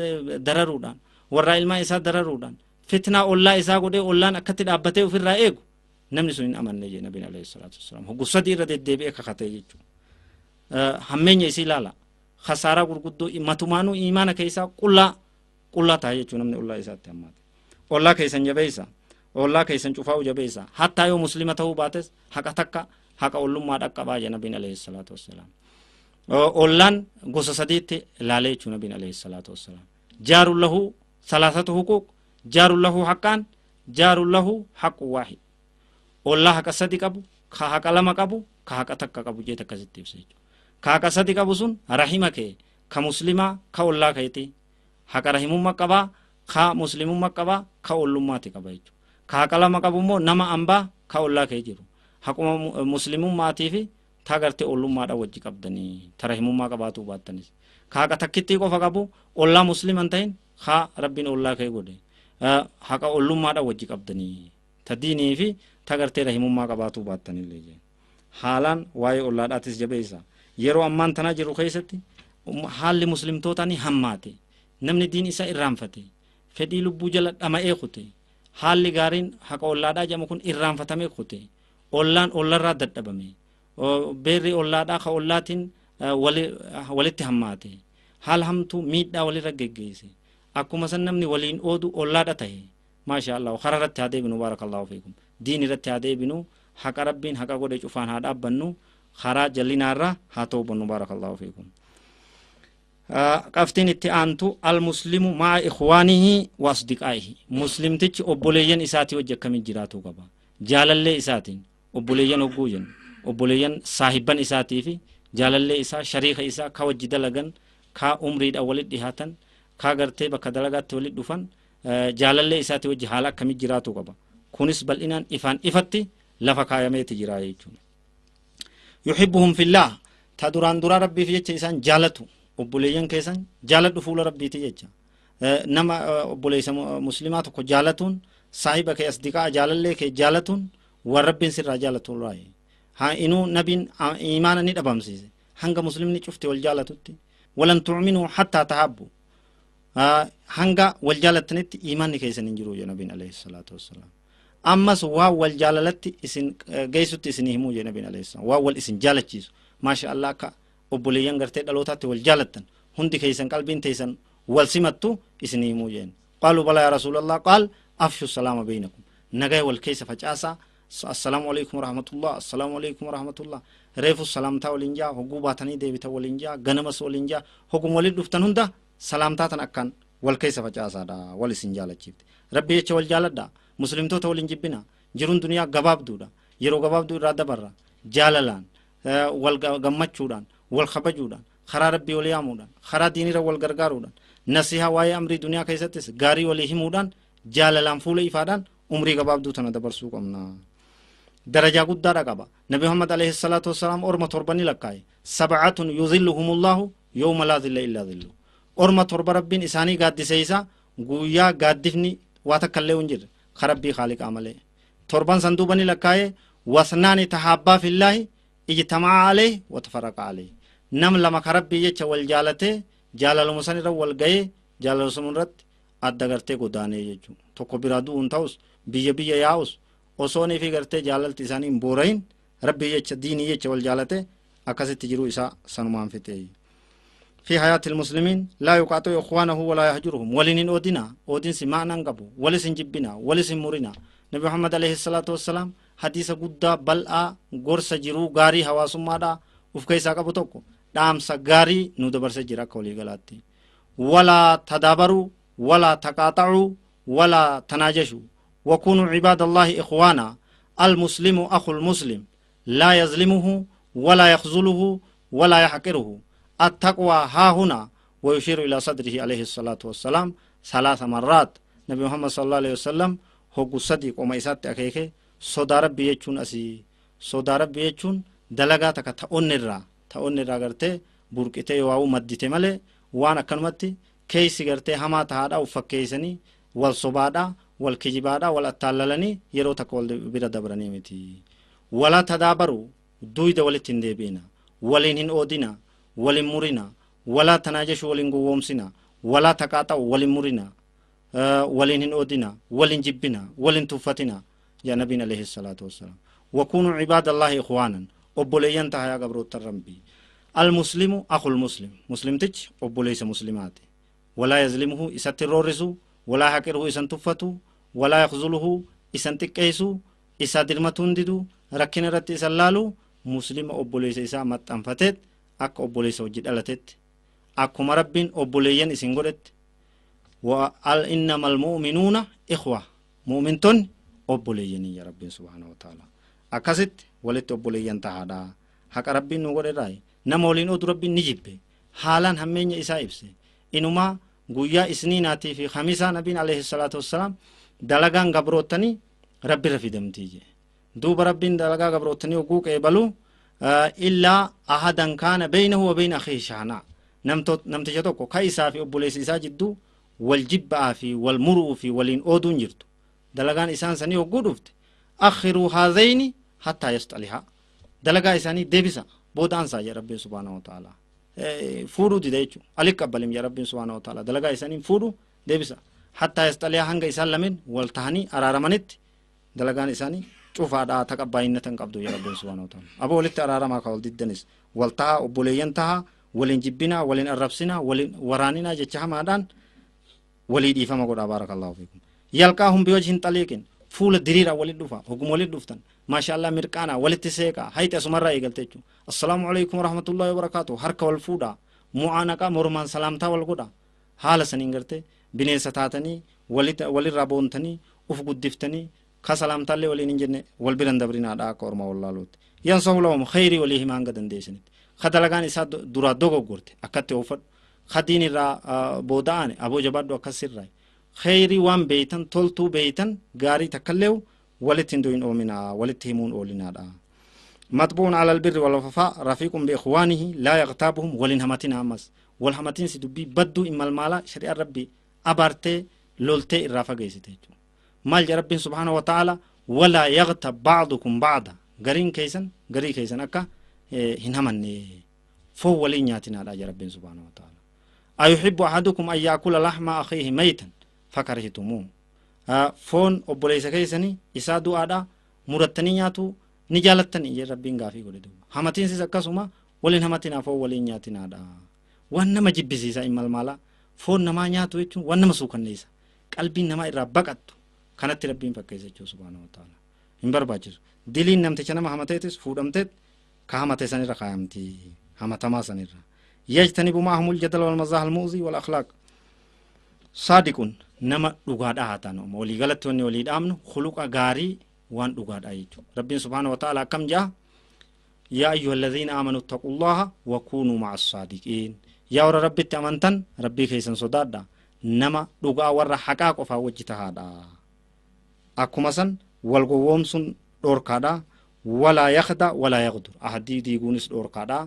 Speaker 1: dararuudhaan warra ilmaan isaa dararuudhaan fitnaa ollaa isaa godhee ollaan akkatti dhaabbatee ofirraa eegu namni sun hin amanne jee nabiin alayhi salaatu wassalaam. Hogguu sadii irra deddeebi'ee kakatee jechuudha. Hammeenya isii ilaala. Khasaaraa gurguddoo matumaanuu imaana keessaa qullaa qullaa ta'a jechuudha namni ollaa isaatti hammaate. Ollaa keessan jabeessa. Ollaa keessan cufaa'u jabeessa. Hattaa yoo muslima ta'uu baates haqa takka haqa ollummaa dhaqqabaa jee nabiin alayhi salaatu wassalaam. Ollaan gosa sadiitti ilaalee jechuudha nabiin alayhi salaatu wassalaam. Jaaru lahu salaasatu huquuq, jaaru lahu haqqaan, jaaru lahu haqqu waahid. Ollaa haqa sadi qabu, ka haqa lama qabu, ka haqa takka qabu jee akkasitti ibsa jechuudha. Ka haqa sadi qabu sun rahima kee, ka muslimaa, ka ollaa keeti. Haqa rahimummaa qabaa, ka muslimummaa qabaa, ka ollummaati qaba jechuudha. Ka haqa lama qabu immoo nama ambaa ka ollaa kee jiru. Haquma muslimummaatii fi ta gartee ollummaadha wajji qabdanii ta rahimummaa qabaatuu baattanis. Ka haqa takkittii qofa qabu ollaa musliman ta'in haa rabbiin ollaa kee godhe haqa ollummaadha wajji qabdanii ta diinii fi ta gartee rahimummaa qabaatuu baattanillee jee. Haalaan waa'ee ollaadhaatis jabeessa. Yeroo ammaan tanaa jiru keessatti haalli muslimtootaa ni hammaate. Namni diin isaa irraanfate. Fedhii lubbuu jala dhama'ee kute. Haalli gaariin haqa ollaadhaa jedhamu kun irraanfatamee kute. Ollaan ollarraa dadhabame. Beerri ollaadhaa ka ollaatiin walitti hammaate. Haala hamtuu miidhaa walirra geggeesse. Akkuma san namni waliin oodu ollaadha tahe. Maasha Allah karaa irratti haa deebinu baarakallahu fiikum. Diin irratti haa deebinu. Haqa rabbiin haqa godhe cufaan haa dhaabbannu. Karaa jallinaarra haa toobannu baarakallahu fiikum. Qaftiin itti aantu almuslimu ma'a ikhwaanihi wa asdiqaa'ihi. Muslimtichi obboleeyyan isaatii wajji akkamiin jiraatuu qaba. Jaalallee isaatiin obboleeyyan hogguu jennu. Obboleeyyan saahibban isaatii fi jaalallee isaa shariika isaa ka wajji dalagan ka umriidhaan walitti dhihaatan ka gartee bakka dalagaatti walitti dhufan jaalallee isaatii wajji haala akkamii jiraatuu qaba. Kunis bal'inaan ifaan ifatti lafa kaayameeti jira jechuudha. Yuhibbuhum fillah ta duraan duraa rabbiif jecha isaan jaalatu. Obboleeyyan keessan jaaladhu fuula rabbiiti jecha. Nama obboleessa muslimaa tokko jaalatuun saahiba kee asdiqaa jaalallee kee jaalatuun waan rabbiin sirraa jaalatu raayi. Haa inuu nabiin imaana ni dhabamsiise. Hanga muslimni cufti wal jaalatutti. Walan tu'minuu hattaa tahabbu. Hanga wal jaalattanitti imaanni keessan hin jiru jedhe nabiin alayhi salaatu wassalaam. Ammas waa wal jaalalatti isin geessutti isin himuu jedhe nabiin alayhi salaam. Waa wal isin jaalachiisu. Maasha Allah akka obboleeyyan gartee dhalootaatti wal jaalattan hundi keessan qalbiin teessan wal simattu isin himuu jedhen. Qaaluu balaa yaa rasuulallah qaal afshu salaama beeynakum. Nagaya wal keessa facaasaa. Assalaamu alaikum warahmatullah assalaamu alaikum warahmatullah. Reefu salaamtaa waliin jaa hogguu baatanii deebitan waliin jaa ganamas waliin jaa hoggum waliin dhuftan hunda salaamtaa tan akkaan wal keessa facaasaadha wal isin jaalachiifte. Rabbi jecha wal jaaladha. Muslimtoota waliin jibbina. Jiruun duniyaa gabaabduudha. Yeroo gabaabduu irraa dabarra. Jaalalaan wal gammachuudhaan wal kabajuudhaan karaa rabbii wal yaamuudhaan karaa diinirra wal gargaaruudhaan nasihaa waa'ee amrii duniyaa keessattis gaarii walii himuudhaan jaalalaan fuula ifaadhaan umrii gabaabduu tana dabarsuu qabna. Darajaa guddaadha qaba. Nabi Muhammad alayhi salaatu wassalaam orma torba ni lakkaa'e. Sab'atun yuzilluhumullahu yawma laa zilla illaa zillu. Orma torba rabbiin isaanii gaaddise isa guyyaa gaaddifni waa takka illee hin jirre ka rabbii khaaliqaa malee. Torban san duuba ni lakkaa'e wasnaani tahaabbaa fillaahi ijtamaa alayhi wa tafaraqa alayhi. Nam lama ka rabbii jecha wal jaalatee jaalaluma san irra wal ga'ee jaalaluma san irratti adda gartee godaanee jechuudha. Tokko biraa du'uun ta'us biyya biyya yaa'us osoonii fi gartee jaalalti isaanii hin boorayin rabbii jecha diinii jecha wal jaalate akkasitti jiruu isaa sanumaan fixee. في حياة المسلمين لا يقاطع إخوانه ولا يهجرهم ولين أودنا أودين سمعنا قبو ولسن جبنا ولسن مرنا. نبي محمد عليه الصلاة والسلام حديث قد بل'a gorsa jiruu gaarii hawaasummaadha uf keessaa qabu tokko dhaamsa gaarii nu dabarse jira akka walii galaatti. Walaa tadaabaruu walaa taqaaxacuu walaa tanaajashuu وكونوا عباد الله إخوانا. المسلم أخو المسلم لا يظلمه ولا يخذله ولا يحقره. التقوى ها هنا ويشير إلى صدره عليه الصلاة والسلام 3 مرات. نبي محمد صلى الله عليه وسلم هو صديق وما يسات أخيه صدا ربي يجون أسي صدا ربي يجون دلقاتك تأون الرا قرتي بركتي واو مدتي ملي وانا كلمتي كيسي قرتي هما تهادا وفكيسني والصبادا والكجبادا والأتاللني يرو تقول بira dabranii miti. ولا تدابروا دويد ولتين ديبينا ولين أودينا ولين مرنا ولا تناجشوا ولين قومسنا ولا تقاطعوا ولين مرنا ولين أودينا ولين جبنا ولين تفتنا يا نبينا عليه الصلاة والسلام. وكونوا عباد الله إخوانا أبوليان تهيا قبرو الترمبي. المسلم أخو المسلم مسلم تج أبوليس مسلمات ولا يظلمه إساترورسو ولا حقره إسان تفتو ولا يخذله إسان تكيسو إسا درمتون ديدو ركين رت إسان لالو مسلم أبوليس إسا متنفتت أك أبوليس وجد ألتت أكما ربين أبوليين إسان قلت وقال إنما المؤمنون إخوة مؤمنتون أبوليين يا ربين سبحانه وتعالى أكست ولت أبوليين تهادا حق ربين نقول رأي نمولين أدو ربين نجيب حالا همين إسا إبسي إنما guyyaa isniinaatii fi khamisaa nabiin alayhi salaatu wassalaam dalagaan gabrootanii rabbi irra fidamtii jee. Duuba rabbiin dalagaa gabrootanii hogguu qeebalu illaa ahadan kaana baynahu wa bayna akhiihi shahnaa. Namticha tokko ka isaa fi obboleessa isaa jidduu wal jibba'aa fi wal muruu fi waliin ooduun jirtu. Dalagaan isaan sanii hogguu dhufte akhiruu haadhayni hattaa yasxalihaa. Dalagaa isaanii deebisa booda ansaa jee rabbiin subhaanahu wa ta'aalaa. Fuudhuu dida jechuudha. Alik qabbalim yaa rabbiin subhaanahu wa ta'ala. Dalagaa isaanii fuudhu deebisa. Hattaa yasxaliyaa hanga isaan lameen wal tahanii araaramanitti dalagaan isaanii cufaadhaa taqabbaayinna tan qabdu yaa rabbiin subhaanahu wa ta'ala. Aboo walitti araaramaa ka wal diddanis wal tahaa obboleeyyan tahaa waliin jibbinaa waliin arrabsinaa waliin waraaninaa jecha hamaadhaan walii dhiifama godhaa baarakallaahu fiikum. Yalqaahum biwajhin xaliiqin fuula diriiraa waliin dhufa hoguma waliin dhuftan maashaallah mirqaanaa walitti seeqaa hayxi asumarraa eegalte jechuudha. Assalaamu alaykum warahmatullahi wabarakaatu harka wal fuudhaa mu'aanaqaa mormaan salaamtaa wal godhaa haala saniin gartee bineensa taatanii walirraa boontanii uf guddiftanii ka salaamtaallee waliin hin jenne wal biran dabrinaadhaa akka ormaa wallaaluutti. Yansahu lahum khayrii walii himaa hanga dandeessanitti. Ka dalagaan isaa duraa dogoggorte akkatti oofadhu ka diin irraa booda'ane aboo jabaadhu akkas sirraa khayrii waan beeytan toltuu beeytan gaarii takkallee walitti hin du'in oominaa walitti himuun oolinaadha. مطبوع على البر والوفاء رفيق بإخوانه لا يغتابهم ولنهمتنا أمس والهمتين سدبي بدو إما المالا شريع ربي أبارتي لولتي الرافة جيستي مال ربي سبحانه وتعالى ولا يغتب بعضكم بعضا غرين كيسن غري كيسن أكا هنهمني فو ولين ياتنا على ربي سبحانه وتعالى. أيحب أحدكم أن يأكل لحم أخيه ميتا فكرهتموه فون أبوليس كيسني إسادو آدا مرتني ياتو نجالتني يا ربين غافي godhe duuba hamatiinsis akkasuma waliin hamatinaa foon waliin nyaatinaadha. Waan nama jibbisiisa immal maala foon namaa nyaatu jechuun waan nama suukanneessa qalbiin namaa irraa baqattu kanatti rabbiin fakkeessa jechuun subhaanahu wa ta'ala hin barbaachisu. Diliin namticha nama hamateetis fuudhamteet ka hamate sanirra kaayamti hamatamaa sanirra. Yajtanibu maahumul jadala wal mazaah al mu'zi wal akhlaaq saadiqun nama dhugaadhaa haa taanu walii galatti wanni walii dhaamnu khuluqa gaarii waan dhugaadha jechuudha. Rabbiin subhaanahu wa ta'ala akkam jaa yaa ayyuha alladhiina aamanu ittaqullaha wa kuunuu ma'a as-saadiqiin. Yaa warra rabbitti amantan rabbii keessan sodaadha, nama dhugaa warra haqaa qofaa wajji tahaadha. Akkuma san wal gowwoomsuun dhoorkaadha. Walaa yakhda walaa yaghdur, ahdii diiguunis dhoorkaadha.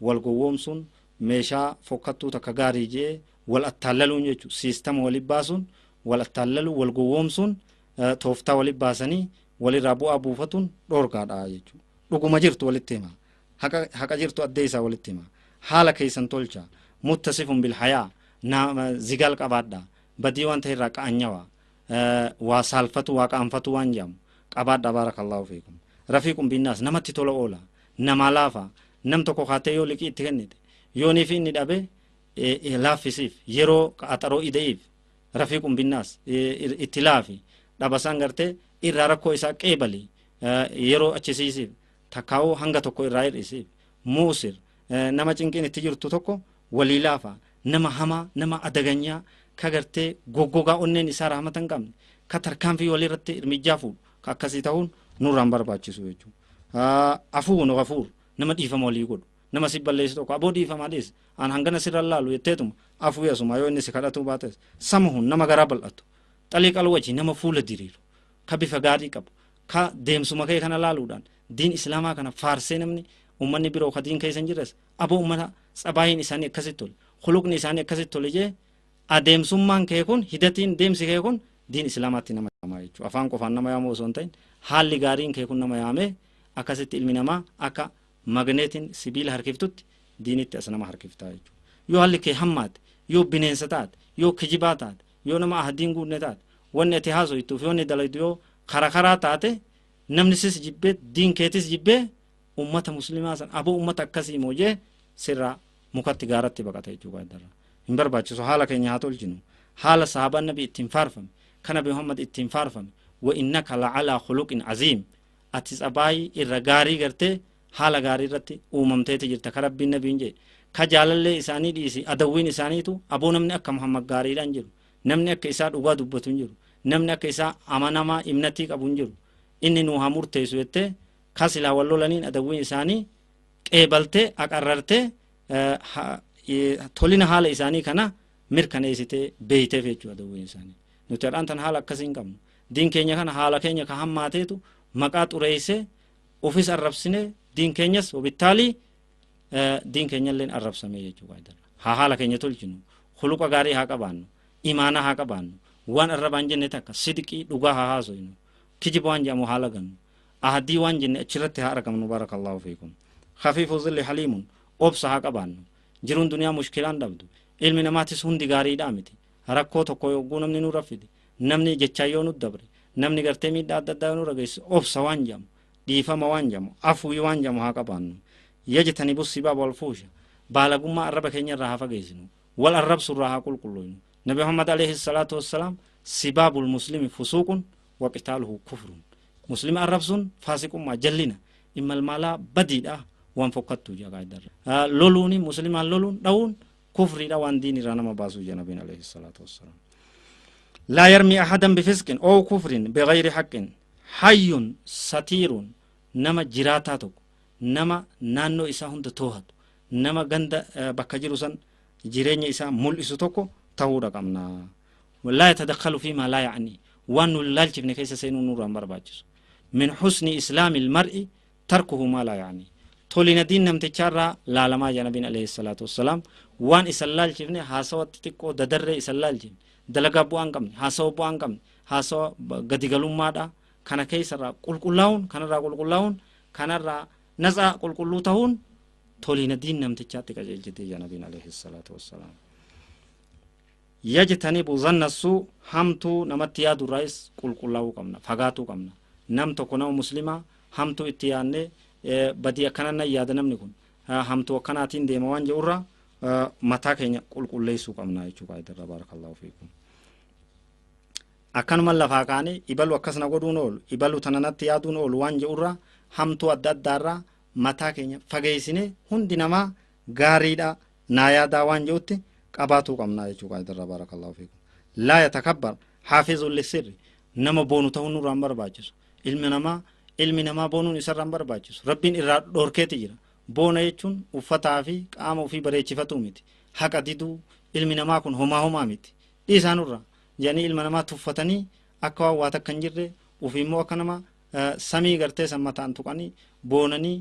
Speaker 1: Wal gowwoomsuun meeshaa fokkattuu takka gaarii jee wal attaallaluun jechuudha. Siistama walitti baasuun wal attaallaluu wal gowwoomsuun tooftaa walitti baasanii walirraa bu'aa buufatuun dhoorkaadha jechuudha. Dhuguma jirtu walitti hima, haqa jirtu addee isaa walitti hima. Haala keessan tolcha, muttasifun bilhayaa, zigaal qabaadha, badii waan ta'e irraa qa'anyawa, waa saalfatu waa qaanfatu waan jedhamu qabaadha. Baarakallaahu fiikum. Rafiiqun binnaas, namatti tola oola, namaa laafa. Nam tokko kaatee yoo liqii itti kennite yoonii fi inni dhabe laaffisiif, yeroo qaxaroo ide'iif. Rafiiqun binnaas itti laafi, dhabasaan gartee irraa rakkoo isaa qeebali, yeroo achisiisiif takkaa'uu hanga tokko irraa hir'isiif. Muusir, nama cinqiin itti jirtu tokko walii laafa. Nama hamaa, nama adaganyaa ka gartee goggogaa onneen isaa rahmata hin qabne ka tarkaanfii walirratti irmijjaa fuudhu ka akkasii ta'uun nurraan barbaachisu jechuudha. Afuun ghafuur, nama dhiifama walii godhu, nama si balleessu tokko aboo dhiifamaa dhiis aan hangana sirra laalu jetteetuma afuu yasuma yoo inni si kadhatu baates. Samahuun, nama garaa bal'atu, xaliiqal wajhi, nama fuula diriiru ka bifa gaarii qabu ka deemsuma kee kana laaluudhaan diin islaamaa kana faarsee namni ummanni biroo ka diin keessa hin jirres aboo ummata tsabaayiin isaanii akkasitti tole, khuluqni isaanii akkasitti tole jee adeemsummaan kee kun hidatiin deemsi kee kun diin islaamaatti nama yaamaa jechuudha. Afaan qofaan nama yaamuu osoo hin ta'in haalli gaariin kee kun nama yaamee akkasitti ilmi namaa akka magneetiin sibiila harkiftutti diinitti as nama harkiftaa jechuudha. Yoo haalli kee hammaate, yoo bineensa taate, yoo kijibaa taate, yoo nama ahdiin guutne taate, wanni ati haasoytuuf yoo inni dalaytu yoo karaa taate namni sis jibbee diin keetis jibbee ummata muslimaa san aboo ummata akkasii moojee sirraa mukatti gaaratti baqata jechuudha. Hin barbaachisu. Haala keenya haa tolchinu. Haala sahaabaan nabi ittiin faarfame, kan nabi Muhammad ittiin faarfame, wa innaka lacalaa khuluqin aziim, ati tsabaayii irra gaarii gartee haala gaarii irratti uumamteeti jirta ka rabbiin nabiin jee ka jaalallee isaanii dhiisi adawwiin isaaniitu aboo namni akka Muhammad gaariidhaan jiru, namni akka isaa dhugaa dubbatu hin jiru, namni akka isaa amanamaa imnatii qabu hin jiru, inni nuu haa murteessu jettee ka silaa wal lolaniin adawwiin isaanii qeebaltee aqarrartee tolina haala isaanii kana mirkaneessitee beeyteef jechuudha adawwiin isaanii. Nuti har'aan tan haala akkasii hin qabnu. Diin keenya kana haala keenya ka hammaateetu maqaa xureessee ofis arrabsine, diin keenyas wabittaalii diin keenyalleen arrabsame jechuudha. Haa haala keenya tolchinu, khuluqa gaarii haa qabaannu, imaana haa qabaannu, waan arrabaan jenne takka sidqii dhugaa haa haasoynu, kijiba waan jedhamu haa lagannu, ahdii waan jenne achirratti haa argamnu. Baarakallaahu fiikum. Khafiifu zilli haliimun, obsa haa qabaannu. Jiruun duniyaa mushkilaan dhabdu, ilmi namaatis hundi gaariidhaa miti. Rakkoo tokko yogguu namni nurra fide, namni jechaa yoo nu dabre, namni gartee miidhaa adda addaa yoo nurra geesse, obsa waan jedhamu, dhiifama waan jedhamu, afuwii waan jedhamu haa qabaannu. Yajtanibu sibaaba wal fuusha, baalagummaa arraba keenya irraa haa fageessinu, wal arrabsu irraa haa qulqulloofnu. Nabi Muhammad alayhi salaatu wassalaam sibaabul muslimi fusuuqun wa qitaaluhu kufrun, muslima arrabsuun faasiqummaa jallina immalmaalaa badiidha waan fokkattu jaa qaayidarra. Loluuni muslimaan loluun dha'uun kufriidha waan diin irraa nama baasuu jaa nabiin alayhi salaatu wassalaam. Laa yarmi ahadan bifisqin oo kufrin bighayri haqqin, hayyun satiirun, nama jiraataa tokko, nama naannoo isaa hunda toohatu, nama ganda bakka jiru san jireenya isaa mul'isu tokko ta'uudha qabna. Laa yatadakkalu fiimaa laa ya'ni, waan nu laalchifne keessa seenuu nurraan barbaachisu. Min husni islaami ilmar'i tarkuhu maa laa ya'ni, tolina diin namtichaarraa laalamaa jaa nabiin alayhi salaatu wassalaam. Waan isan laalchifne haasawa xixiqqoo dadarree isan laalchifne, dalagaa bu'aa hin qabne, haasawa bu'aa hin qabne, haasawa gadigalummaadha kana keessarraa qulqullaa'uun, kanarraa qulqullaa'uun, kanarraa natsaa qulqulluu ta'uun tolina diin namtichaatti qajeelchitee jaa nabiin alayhi salaatu wassalaam. Yajtanibu zanna suu, hamtuu namatti yaadurraayis qulqullaa'uu qabna, fagaatuu qabna. Nam tokko nama muslimaa hamtuu itti yaadnee badii akkana nan yaada namni kun hamtuu akkanaatiin deema waan jedhurraa mataa keenya qulqulleessuu qabna jechuudha. Qaayidarra baarakallaahu fiikum. Akkanuma lafaa kaanee ibalu akkasna godhuun oolu, ibalu tana natti yaaduun oolu waan jedhurraa hamtuu adda addaarraa mataa keenya fageessinee hundi namaa gaariidha naa yaadaa waan jedhutti qabaatuu qabna jechuudha. Qaayidarra baarakallaahu fiikum. Laa yatakabbar haafizun lissirri, nama boonu ta'uun nurraan barbaachisu. Ilmi namaa boonuun isarraan barbaachisu. Rabbiin irraa dhorkeeti jira. Boona jechuun uffataa fi qaama ofii bareechifatu miti. Haqa diduu ilmi namaa kun homaa homaa miti. Dhiisaanurra jedhanii ilma namaa tuffatanii akka waan waa takka hin jirre ofii immoo akka nama samii gartee san mataan tuqanii boonanii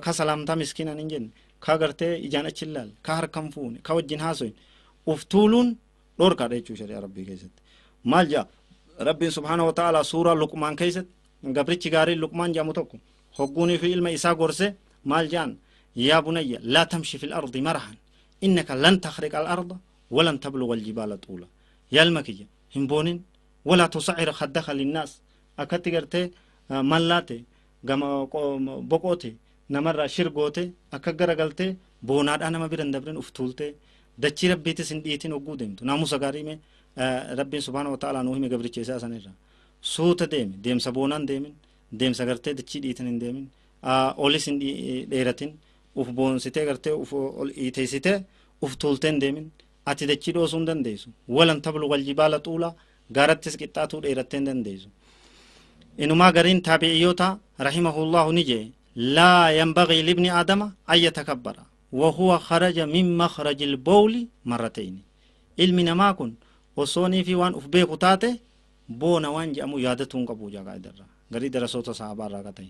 Speaker 1: ka salaamtaa miskiinaan hin jenne ka gartee ijaan achi ilaale ka harkan fuune ka wajjin haasoyin uf tuuluun dhorkaadha jechuu shari'a rabbii keessatti. Maal jedha Rabbiin subhaanahu wa ta'ala suuraa Luqmaan keessatti gabrichi gaariin Luqmaan jedhamu tokko hogguunii fi ilma isaa gorse maal jedhan yaa bunayya laa tamshi fil ardi marahan innaka lan takhriqa al arda walan tabluga al jibaala tuula. Yaa ilma kiyya hin boonin walaa tusacir khaddaka linnaas akkatti gartee mallaate gama boqoote namarraa shirgoote akka garagaltee boonaadhaa nama bira hin dabrin uf tuultee dachii rabbiitis hin dhiitin hogguu deemtu naamusa gaarii mee rabbiin subhaana wa ta'ala nuu hime gabricha isaa sanirraa suuta deemi deemsa boonaan deemin deemsa gartee dachii dhiitin hin deemin olis hin dheeratin uf boonsitee gartee uf ol dhiiteessitee uf tuultee hin deemin ati dachii dhoosuu hin dandeessu walan tabluga aljibaala xuula gaarattis qixxaatuu dheerattee hin dandeessu. Inumaa gariin taabi'iyyoota rahimahullahu ni jee laa yanbagii libni aadama an yatakabbara wahuwa kharaja min makhraji lbowli marratayni. Ilmi namaa kun osoonii fi waan uf beeku taate boona waan jedhamu yaadatuu hin qabu jaa qaa'idarraa garii darasoota sahaabaa irraa ta'e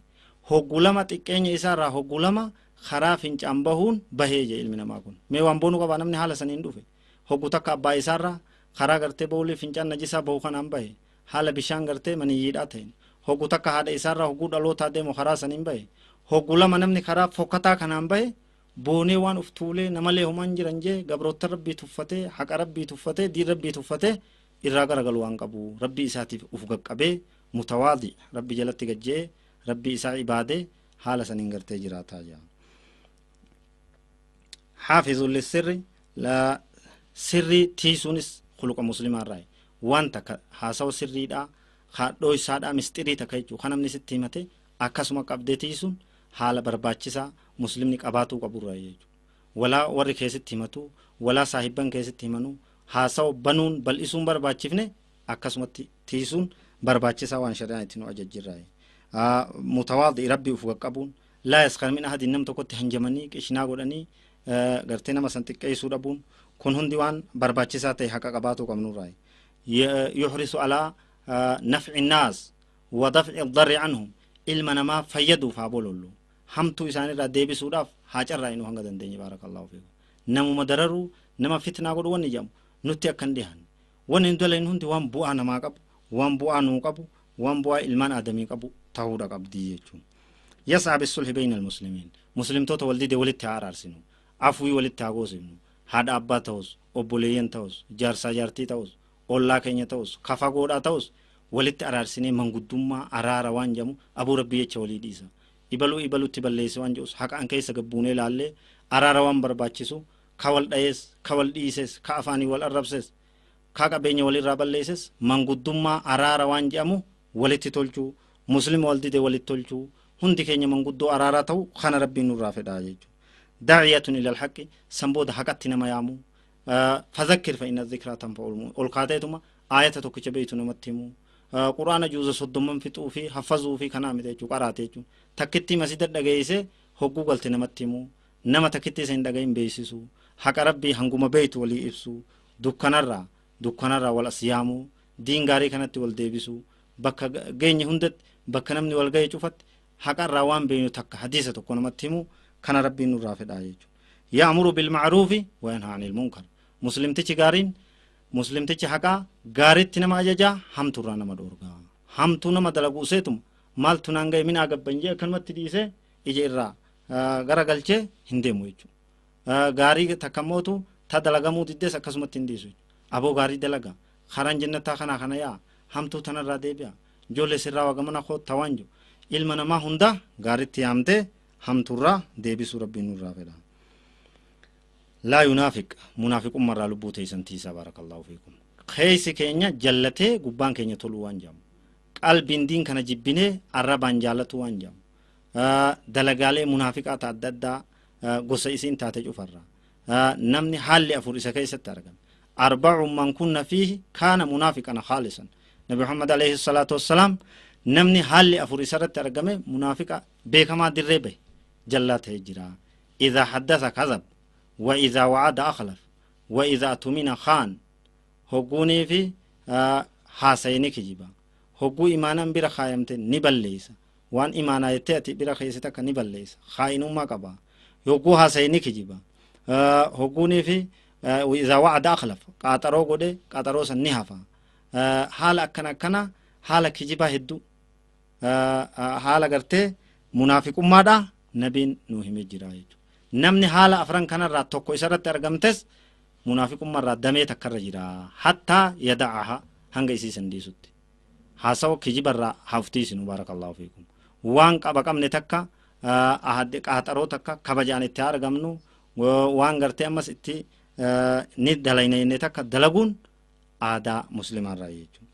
Speaker 1: hoggu lama xiqqeenya isaarraa hoggu lama karaa fincaan bahuun bahee jee ilmi namaa kun mee waan boonuu qabaa namni haala saniin dhufe hoggu takka abbaa isaarraa karaa gartee bowlii fincaan najisaa bahu kanaan bahe haala bishaan gartee maniyyiidhaa ta'een hoggu takka haadha isaarraa hogguu dhalootaa deemu karaa saniin bahe hoggu lama namni karaa fokkataa kanaan bahe boonee waan uf tuulee namalee homaan jiran jee gabroota rabbii tuffatee haqa rabbii tuffatee diin rabbii tuffatee irraa garagalu waan qabu rabbii isaatiif uf qaqqabee mutawaadi rabbii jalatti gajjee rabbii isaa ibaadee haala saniin gartee jiraataa jira. Xaafizu lissirri la sirrii tiisuunis khuluqa muslimaa irraa waan takka haasawa sirriidhaa haadhoo isaadhaa misxirii takka jechuu kan namni sitti himate akkasuma qabdee tiisuun haala barbaachisaa muslimni qabaatuu qaburraa jechuudha. Walaa warri keessatti himatu walaa saahibban keessatti himanuu haasawa banuun bal'isuun barbaachifne akkasumatti tiisuun barbaachisaa waan shari'aan itti nu ajajjirraa. Mutawaadi rabbii uf qaqqabuun laa yaskar min ahadin nam tokkotti hanjamanii qishinaa godhanii gartee nama san xiqqeessuu dhabuun kun hundi waan barbaachisaa ta'e haqa qabaatuu qabnurraa. Yuhrisu alaa nafci nnaas wa dafci darri anhum ilma namaa fayyaduuf haa bolollu hamtuu isaanirraa deebisuudhaaf haa carraa'inu hanga dandeenye baarakallaahu fiikum. Namuma dararuu nama fitnaa godhu wanni jedhamu nutti akka hin dhiyaanne wanni hin dalagne hundi waan bu'aa namaa qabu waan bu'aa nuu qabu waan bu'aa ilmaan aadamii qabu ta'uudha qabdii jechuun. Yas'aa bisulhi bayna almuslimiin muslimtoota wal dide walitti haa araarsinu afuwii walitti haa goosifnu haadha abbaa ta'us obboleeyyan ta'us jaarsaa jaartii ta'us ollaa keenya ta'us kafa goodhaa ta'us walitti araarsinee manguddummaa araara waan jedhamu abuu rabbii jecha walii dhiisa. Ibaluu ibalutti balleesse waan jedhus haqaan keessa gabbuunee ilaallee araara waan barbaachisu ka wal dhayees ka wal dhiises ka afaanii wal arrabses ka qabeenya walirraa balleesses manguddummaa araara waan jedhamu walitti tolchuu muslima wal dide walitti tolchuu hundi keenya manguddoo araaraa ta'u kana rabbiin nurraa fedhaa jechuudha. Daaciyatun ila alhaqi san booda haqatti nama yaamuu fadhakkir fa inna dhikraa tanfa'ul mu'miniin ol kaateetuma aayata tokkicha beeytu namatti himuu quraana juuza 30 fixuu fi haffazuu fi kanaa miti jechuu qaraate jechuun takkitti masjida dhageesse hogguu galte namatti himuu nama takkitti isa hin dhagahin beeksisuu haqa rabbii hanguma beeytu walii ibsuu dukkanarraa wal as yaamuu diin gaarii kanatti wal deebisuu bakka geenye hundatti bakka namni wal ga'e cufatti haqarraa waan beeynu takka hadiisa tokko namatti himuu kana rabbiin nurraa fedhaa jechuudha. Ya'muru bilma'ruufi wa yanhaa anil munkar muslimtichi gaariin muslimtichi haqaa gaariitti nama ajajaa hamtuurraa nama dhoorgaa hamtuu nama dalaguu seetuma maaltu naan ga'e minaa gabban jee akkanumatti dhiisee ija irraa garagalchee hin deemu jechuudha. Gaarii takka mootu ta dalagamuu diddees akkasumatti hin dhiisu jechuudha. Aboo gaarii dalagaa karaan jannataa kanaa kana yaa hamtuu tanarraa deebi'a ijoollee sirraa wagamana koottaa waan jiru ilma namaa hunda gaariitti yaamtee hamtuurraa deebisuu rabbiin nurraa fedha. Laa yunaafiq munaafiqummarraa lubbuu teessan tiisaa baarakallaahu fiikum. Keessi keenya jallatee gubbaan keenya toluu waan jedhamu qalbiin diin kana jibbinee arrabaan jaallatu waan jedhamu dalagaalee munaafiqaa ta adda addaa gosa isiin taate cufarraa namni haalli afur isa keessatti argame. Arba'u man kunna fiihi kaana munaafiqan khaalisan. Nabi Muhammad alayhi salaatu wassalaam Namni haalli afur isarratti argame munaafiqa beekamaa dirree bahe jallaa ta'ee jira. Idhaa haddasa kazab wa idhaa wa'ada akhlaf wa idhaa tumina khaan. Hogguunii fi haasayni kijiba. Hogguu imaanaan bira kaayamte ni balleessa. Waan imaanaa jettee ati bira keessatti akka ni balleessa. Khaa'inummaa qaba. Hogguu haasayni kijiba. Hogguunii fi idhaa wa'ada akhlaf qaaxaroo godhe qaaxaroo san ni hafa. Haala akkana akkana haala kijibaa hedduu haala gartee munaafiqummaadha nabiin nu himee jira jechuudha. Namni haala afran kanarraa tokko isarratti argamtes munaafiqummaarraa damee takkarra jira. Hattaa yada'aha hanga isii san dhiisutti. Haasawa kijibarraa haftiisinu baarakallahu fiikum. Waan qaba qabne takka qaaxaroo takka kabajaan itti argamnu waan gartee ammas itti ni dalayna inni takka dalaguun aadaa muslimaarraa jechuudha.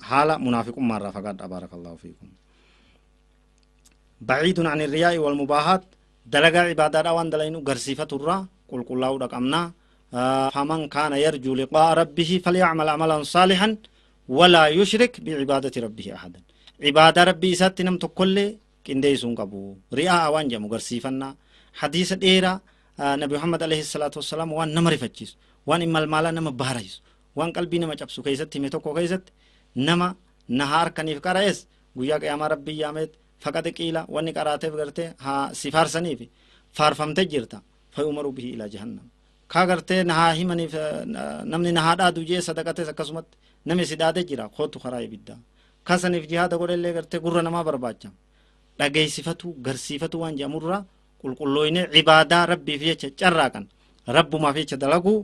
Speaker 1: Haala munaafiqummaarraa fagaadha baarakallahu fiikum. Baciidun an irriyaa'i wal mubaahaat dalagaa cibaadaadhaa waan dalaynu garsiifaturraa qulqullaa'uudha qabnaa. فمن كان يرجو لقاء ربه فليعمل عملا صالحا ولا يشرك بعبادة ربه أحدا. عبادة ربي إسات نم تقول كنديسون قبو رئاء وان جمو غرسيفنا. حديث ديرا نبي محمد عليه الصلاة والسلام وان نمر فتشيس وان إما المالا نم بهريس وان قلبي نم جبسو كيست ميتوكو كيست نما نهار كنيف كرايس قياك يا ربي يامت فقد قيل وان قراتي غرتي ها سفار سنيفي فارفمت جرتا فيؤمر به إلى جهنم. كاغرتي نها هيمني نمني نها دادو جي صدقته akkasumatti namni si daade jira kootu karaa ibiddaa kasaniif jihaada godhellee gartee gurra namaa barbaacha dhageessifatu garsiifatu waan jedhamurraa qulqullooyne cibaadaa rabbiif jecha carraaqan rabbumaaf jecha dalaguu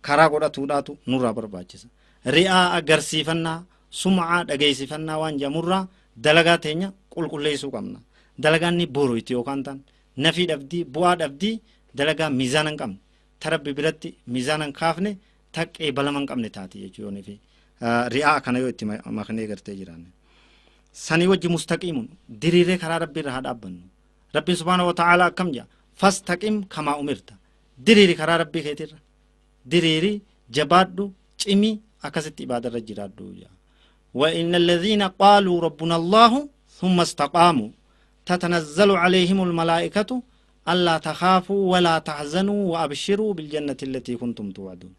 Speaker 1: karaa godhatuudhaatu nurraa barbaachisa. Ri'aa agarsiifannaa sum'aa dhageessifannaa waan jedhamurraa dalagaa teenya qulqulleessuu qabna. Dalagaan ni boruuti yookaan tan nafii dhabdii bu'aa dhabdii dalagaa miizaana hin qabne tarabbi biratti miizaana hin kaafne taqqee balama hin qabne taati jechuun fi ri'aa kana yoo itti maknee gartee jiraanne. Sanii wajji mustaqiimuun diriiree karaa rabbii irra haa dhaabbannu. Rabbiin subhaanahu wa ta'aalaa akkam jedha fastaqim kamaa umirta diriiri karaa rabbii keetirra diriiri jabaadhu cimi akkasitti ibaadarra jiraadhu jedha. وإن الذين قالوا ربنا الله ثم استقاموا تتنزل عليهم الملائكة ألا تخافوا ولا تحزنوا وأبشروا بالجنة التي كنتم توعدون.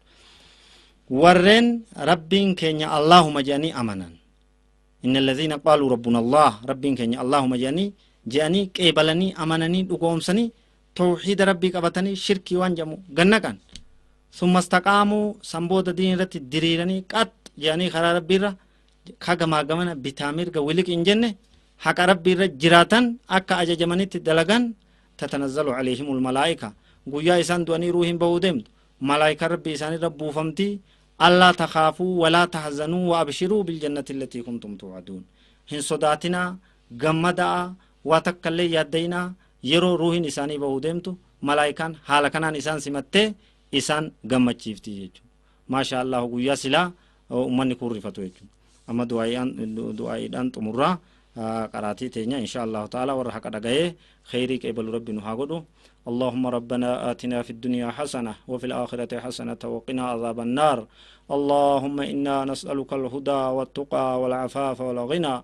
Speaker 1: ورين ربين كينيا اللهم جاني أمنا. إن الذين قالوا ربنا الله ربين كينيا اللهم جاني جاني كيبلني أمنني دقومسني توحيد ربي قبتني شركي وانجمو غنكان ثم استقاموا سنبود دين رت دريرني قط جاني خرا ربي را كغما غمنا بتامير غولك انجنه حق ربي را جراتن اكا اججمنيت دلغان تتنزل عليهم الملائكة غيا إسان دواني روحهم بودم ملائكة ربي إسان ربو فمتي ألا تخافوا ولا تحزنوا وأبشروا بالجنة التي كنتم توعدون. هن صداتنا غمدا واتكلي يدينا يرو روحين إساني بودمتو ملائكان حالكنا إسان سمته إسان غمچيفتي يجو ما شاء الله غيا سلا أمني كورفتو يجو أما دعائي أن تمرة قراتي تينيا إن شاء الله تعالى ورحك دغاي خيري قبل ربي نهاغدو. اللهم ربنا آتنا في الدنيا حسنة وفي الآخرة حسنة وقنا عذاب النار. اللهم إنا نسألك الهدى والتقى والعفاف والغنى.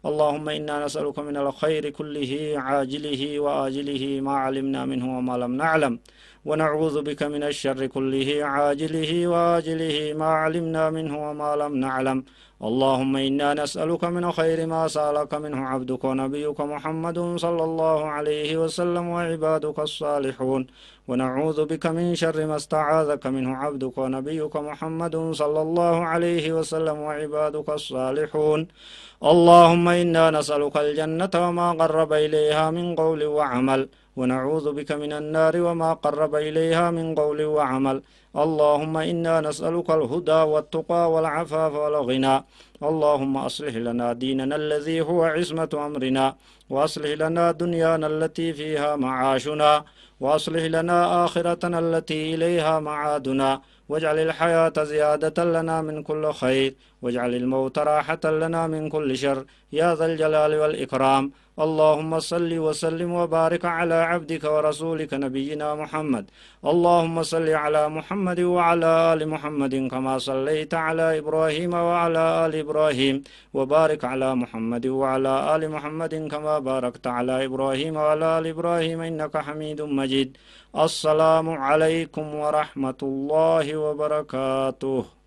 Speaker 1: اللهم إنا نسألك من الخير كله عاجله وآجله ما علمنا منه وما لم نعلم، ونعوذ بك من الشر كله عاجله وآجله ما علمنا منه وما لم نعلم. اللهم إنا نسألك من خير ما سألك منه عبدك ونبيك محمد صلى الله عليه وسلم وعبادك الصالحون، ونعوذ بك من شر ما استعاذك منه عبدك ونبيك محمد صلى الله عليه وسلم وعبادك الصالحون. اللهم إنا نسألك الجنة وما قرب إليها من قول وعمل، ونعوذ بك من النار وما قرب إليها من قول وعمل. اللهم إنا نسألك الهدى والتقى والعفاف والغنى. اللهم أصلح لنا ديننا الذي هو عصمة أمرنا، وأصلح لنا دنيانا التي فيها معاشنا، وأصلح لنا آخرتنا التي إليها معادنا، واجعل الحياة زيادة لنا من كل خير، واجعل الموت راحة لنا من كل شر يا ذا الجلال والإكرام. اللهم صل وسلم وبارك على عبدك ورسولك نبينا محمد. اللهم صل على محمد وعلى آل محمد كما صليت على إبراهيم وعلى آل إبراهيم، وبارك على محمد وعلى آل محمد كما باركت على إبراهيم وعلى آل إبراهيم إنك حميد مجيد. السلام عليكم ورحمة الله وبركاته.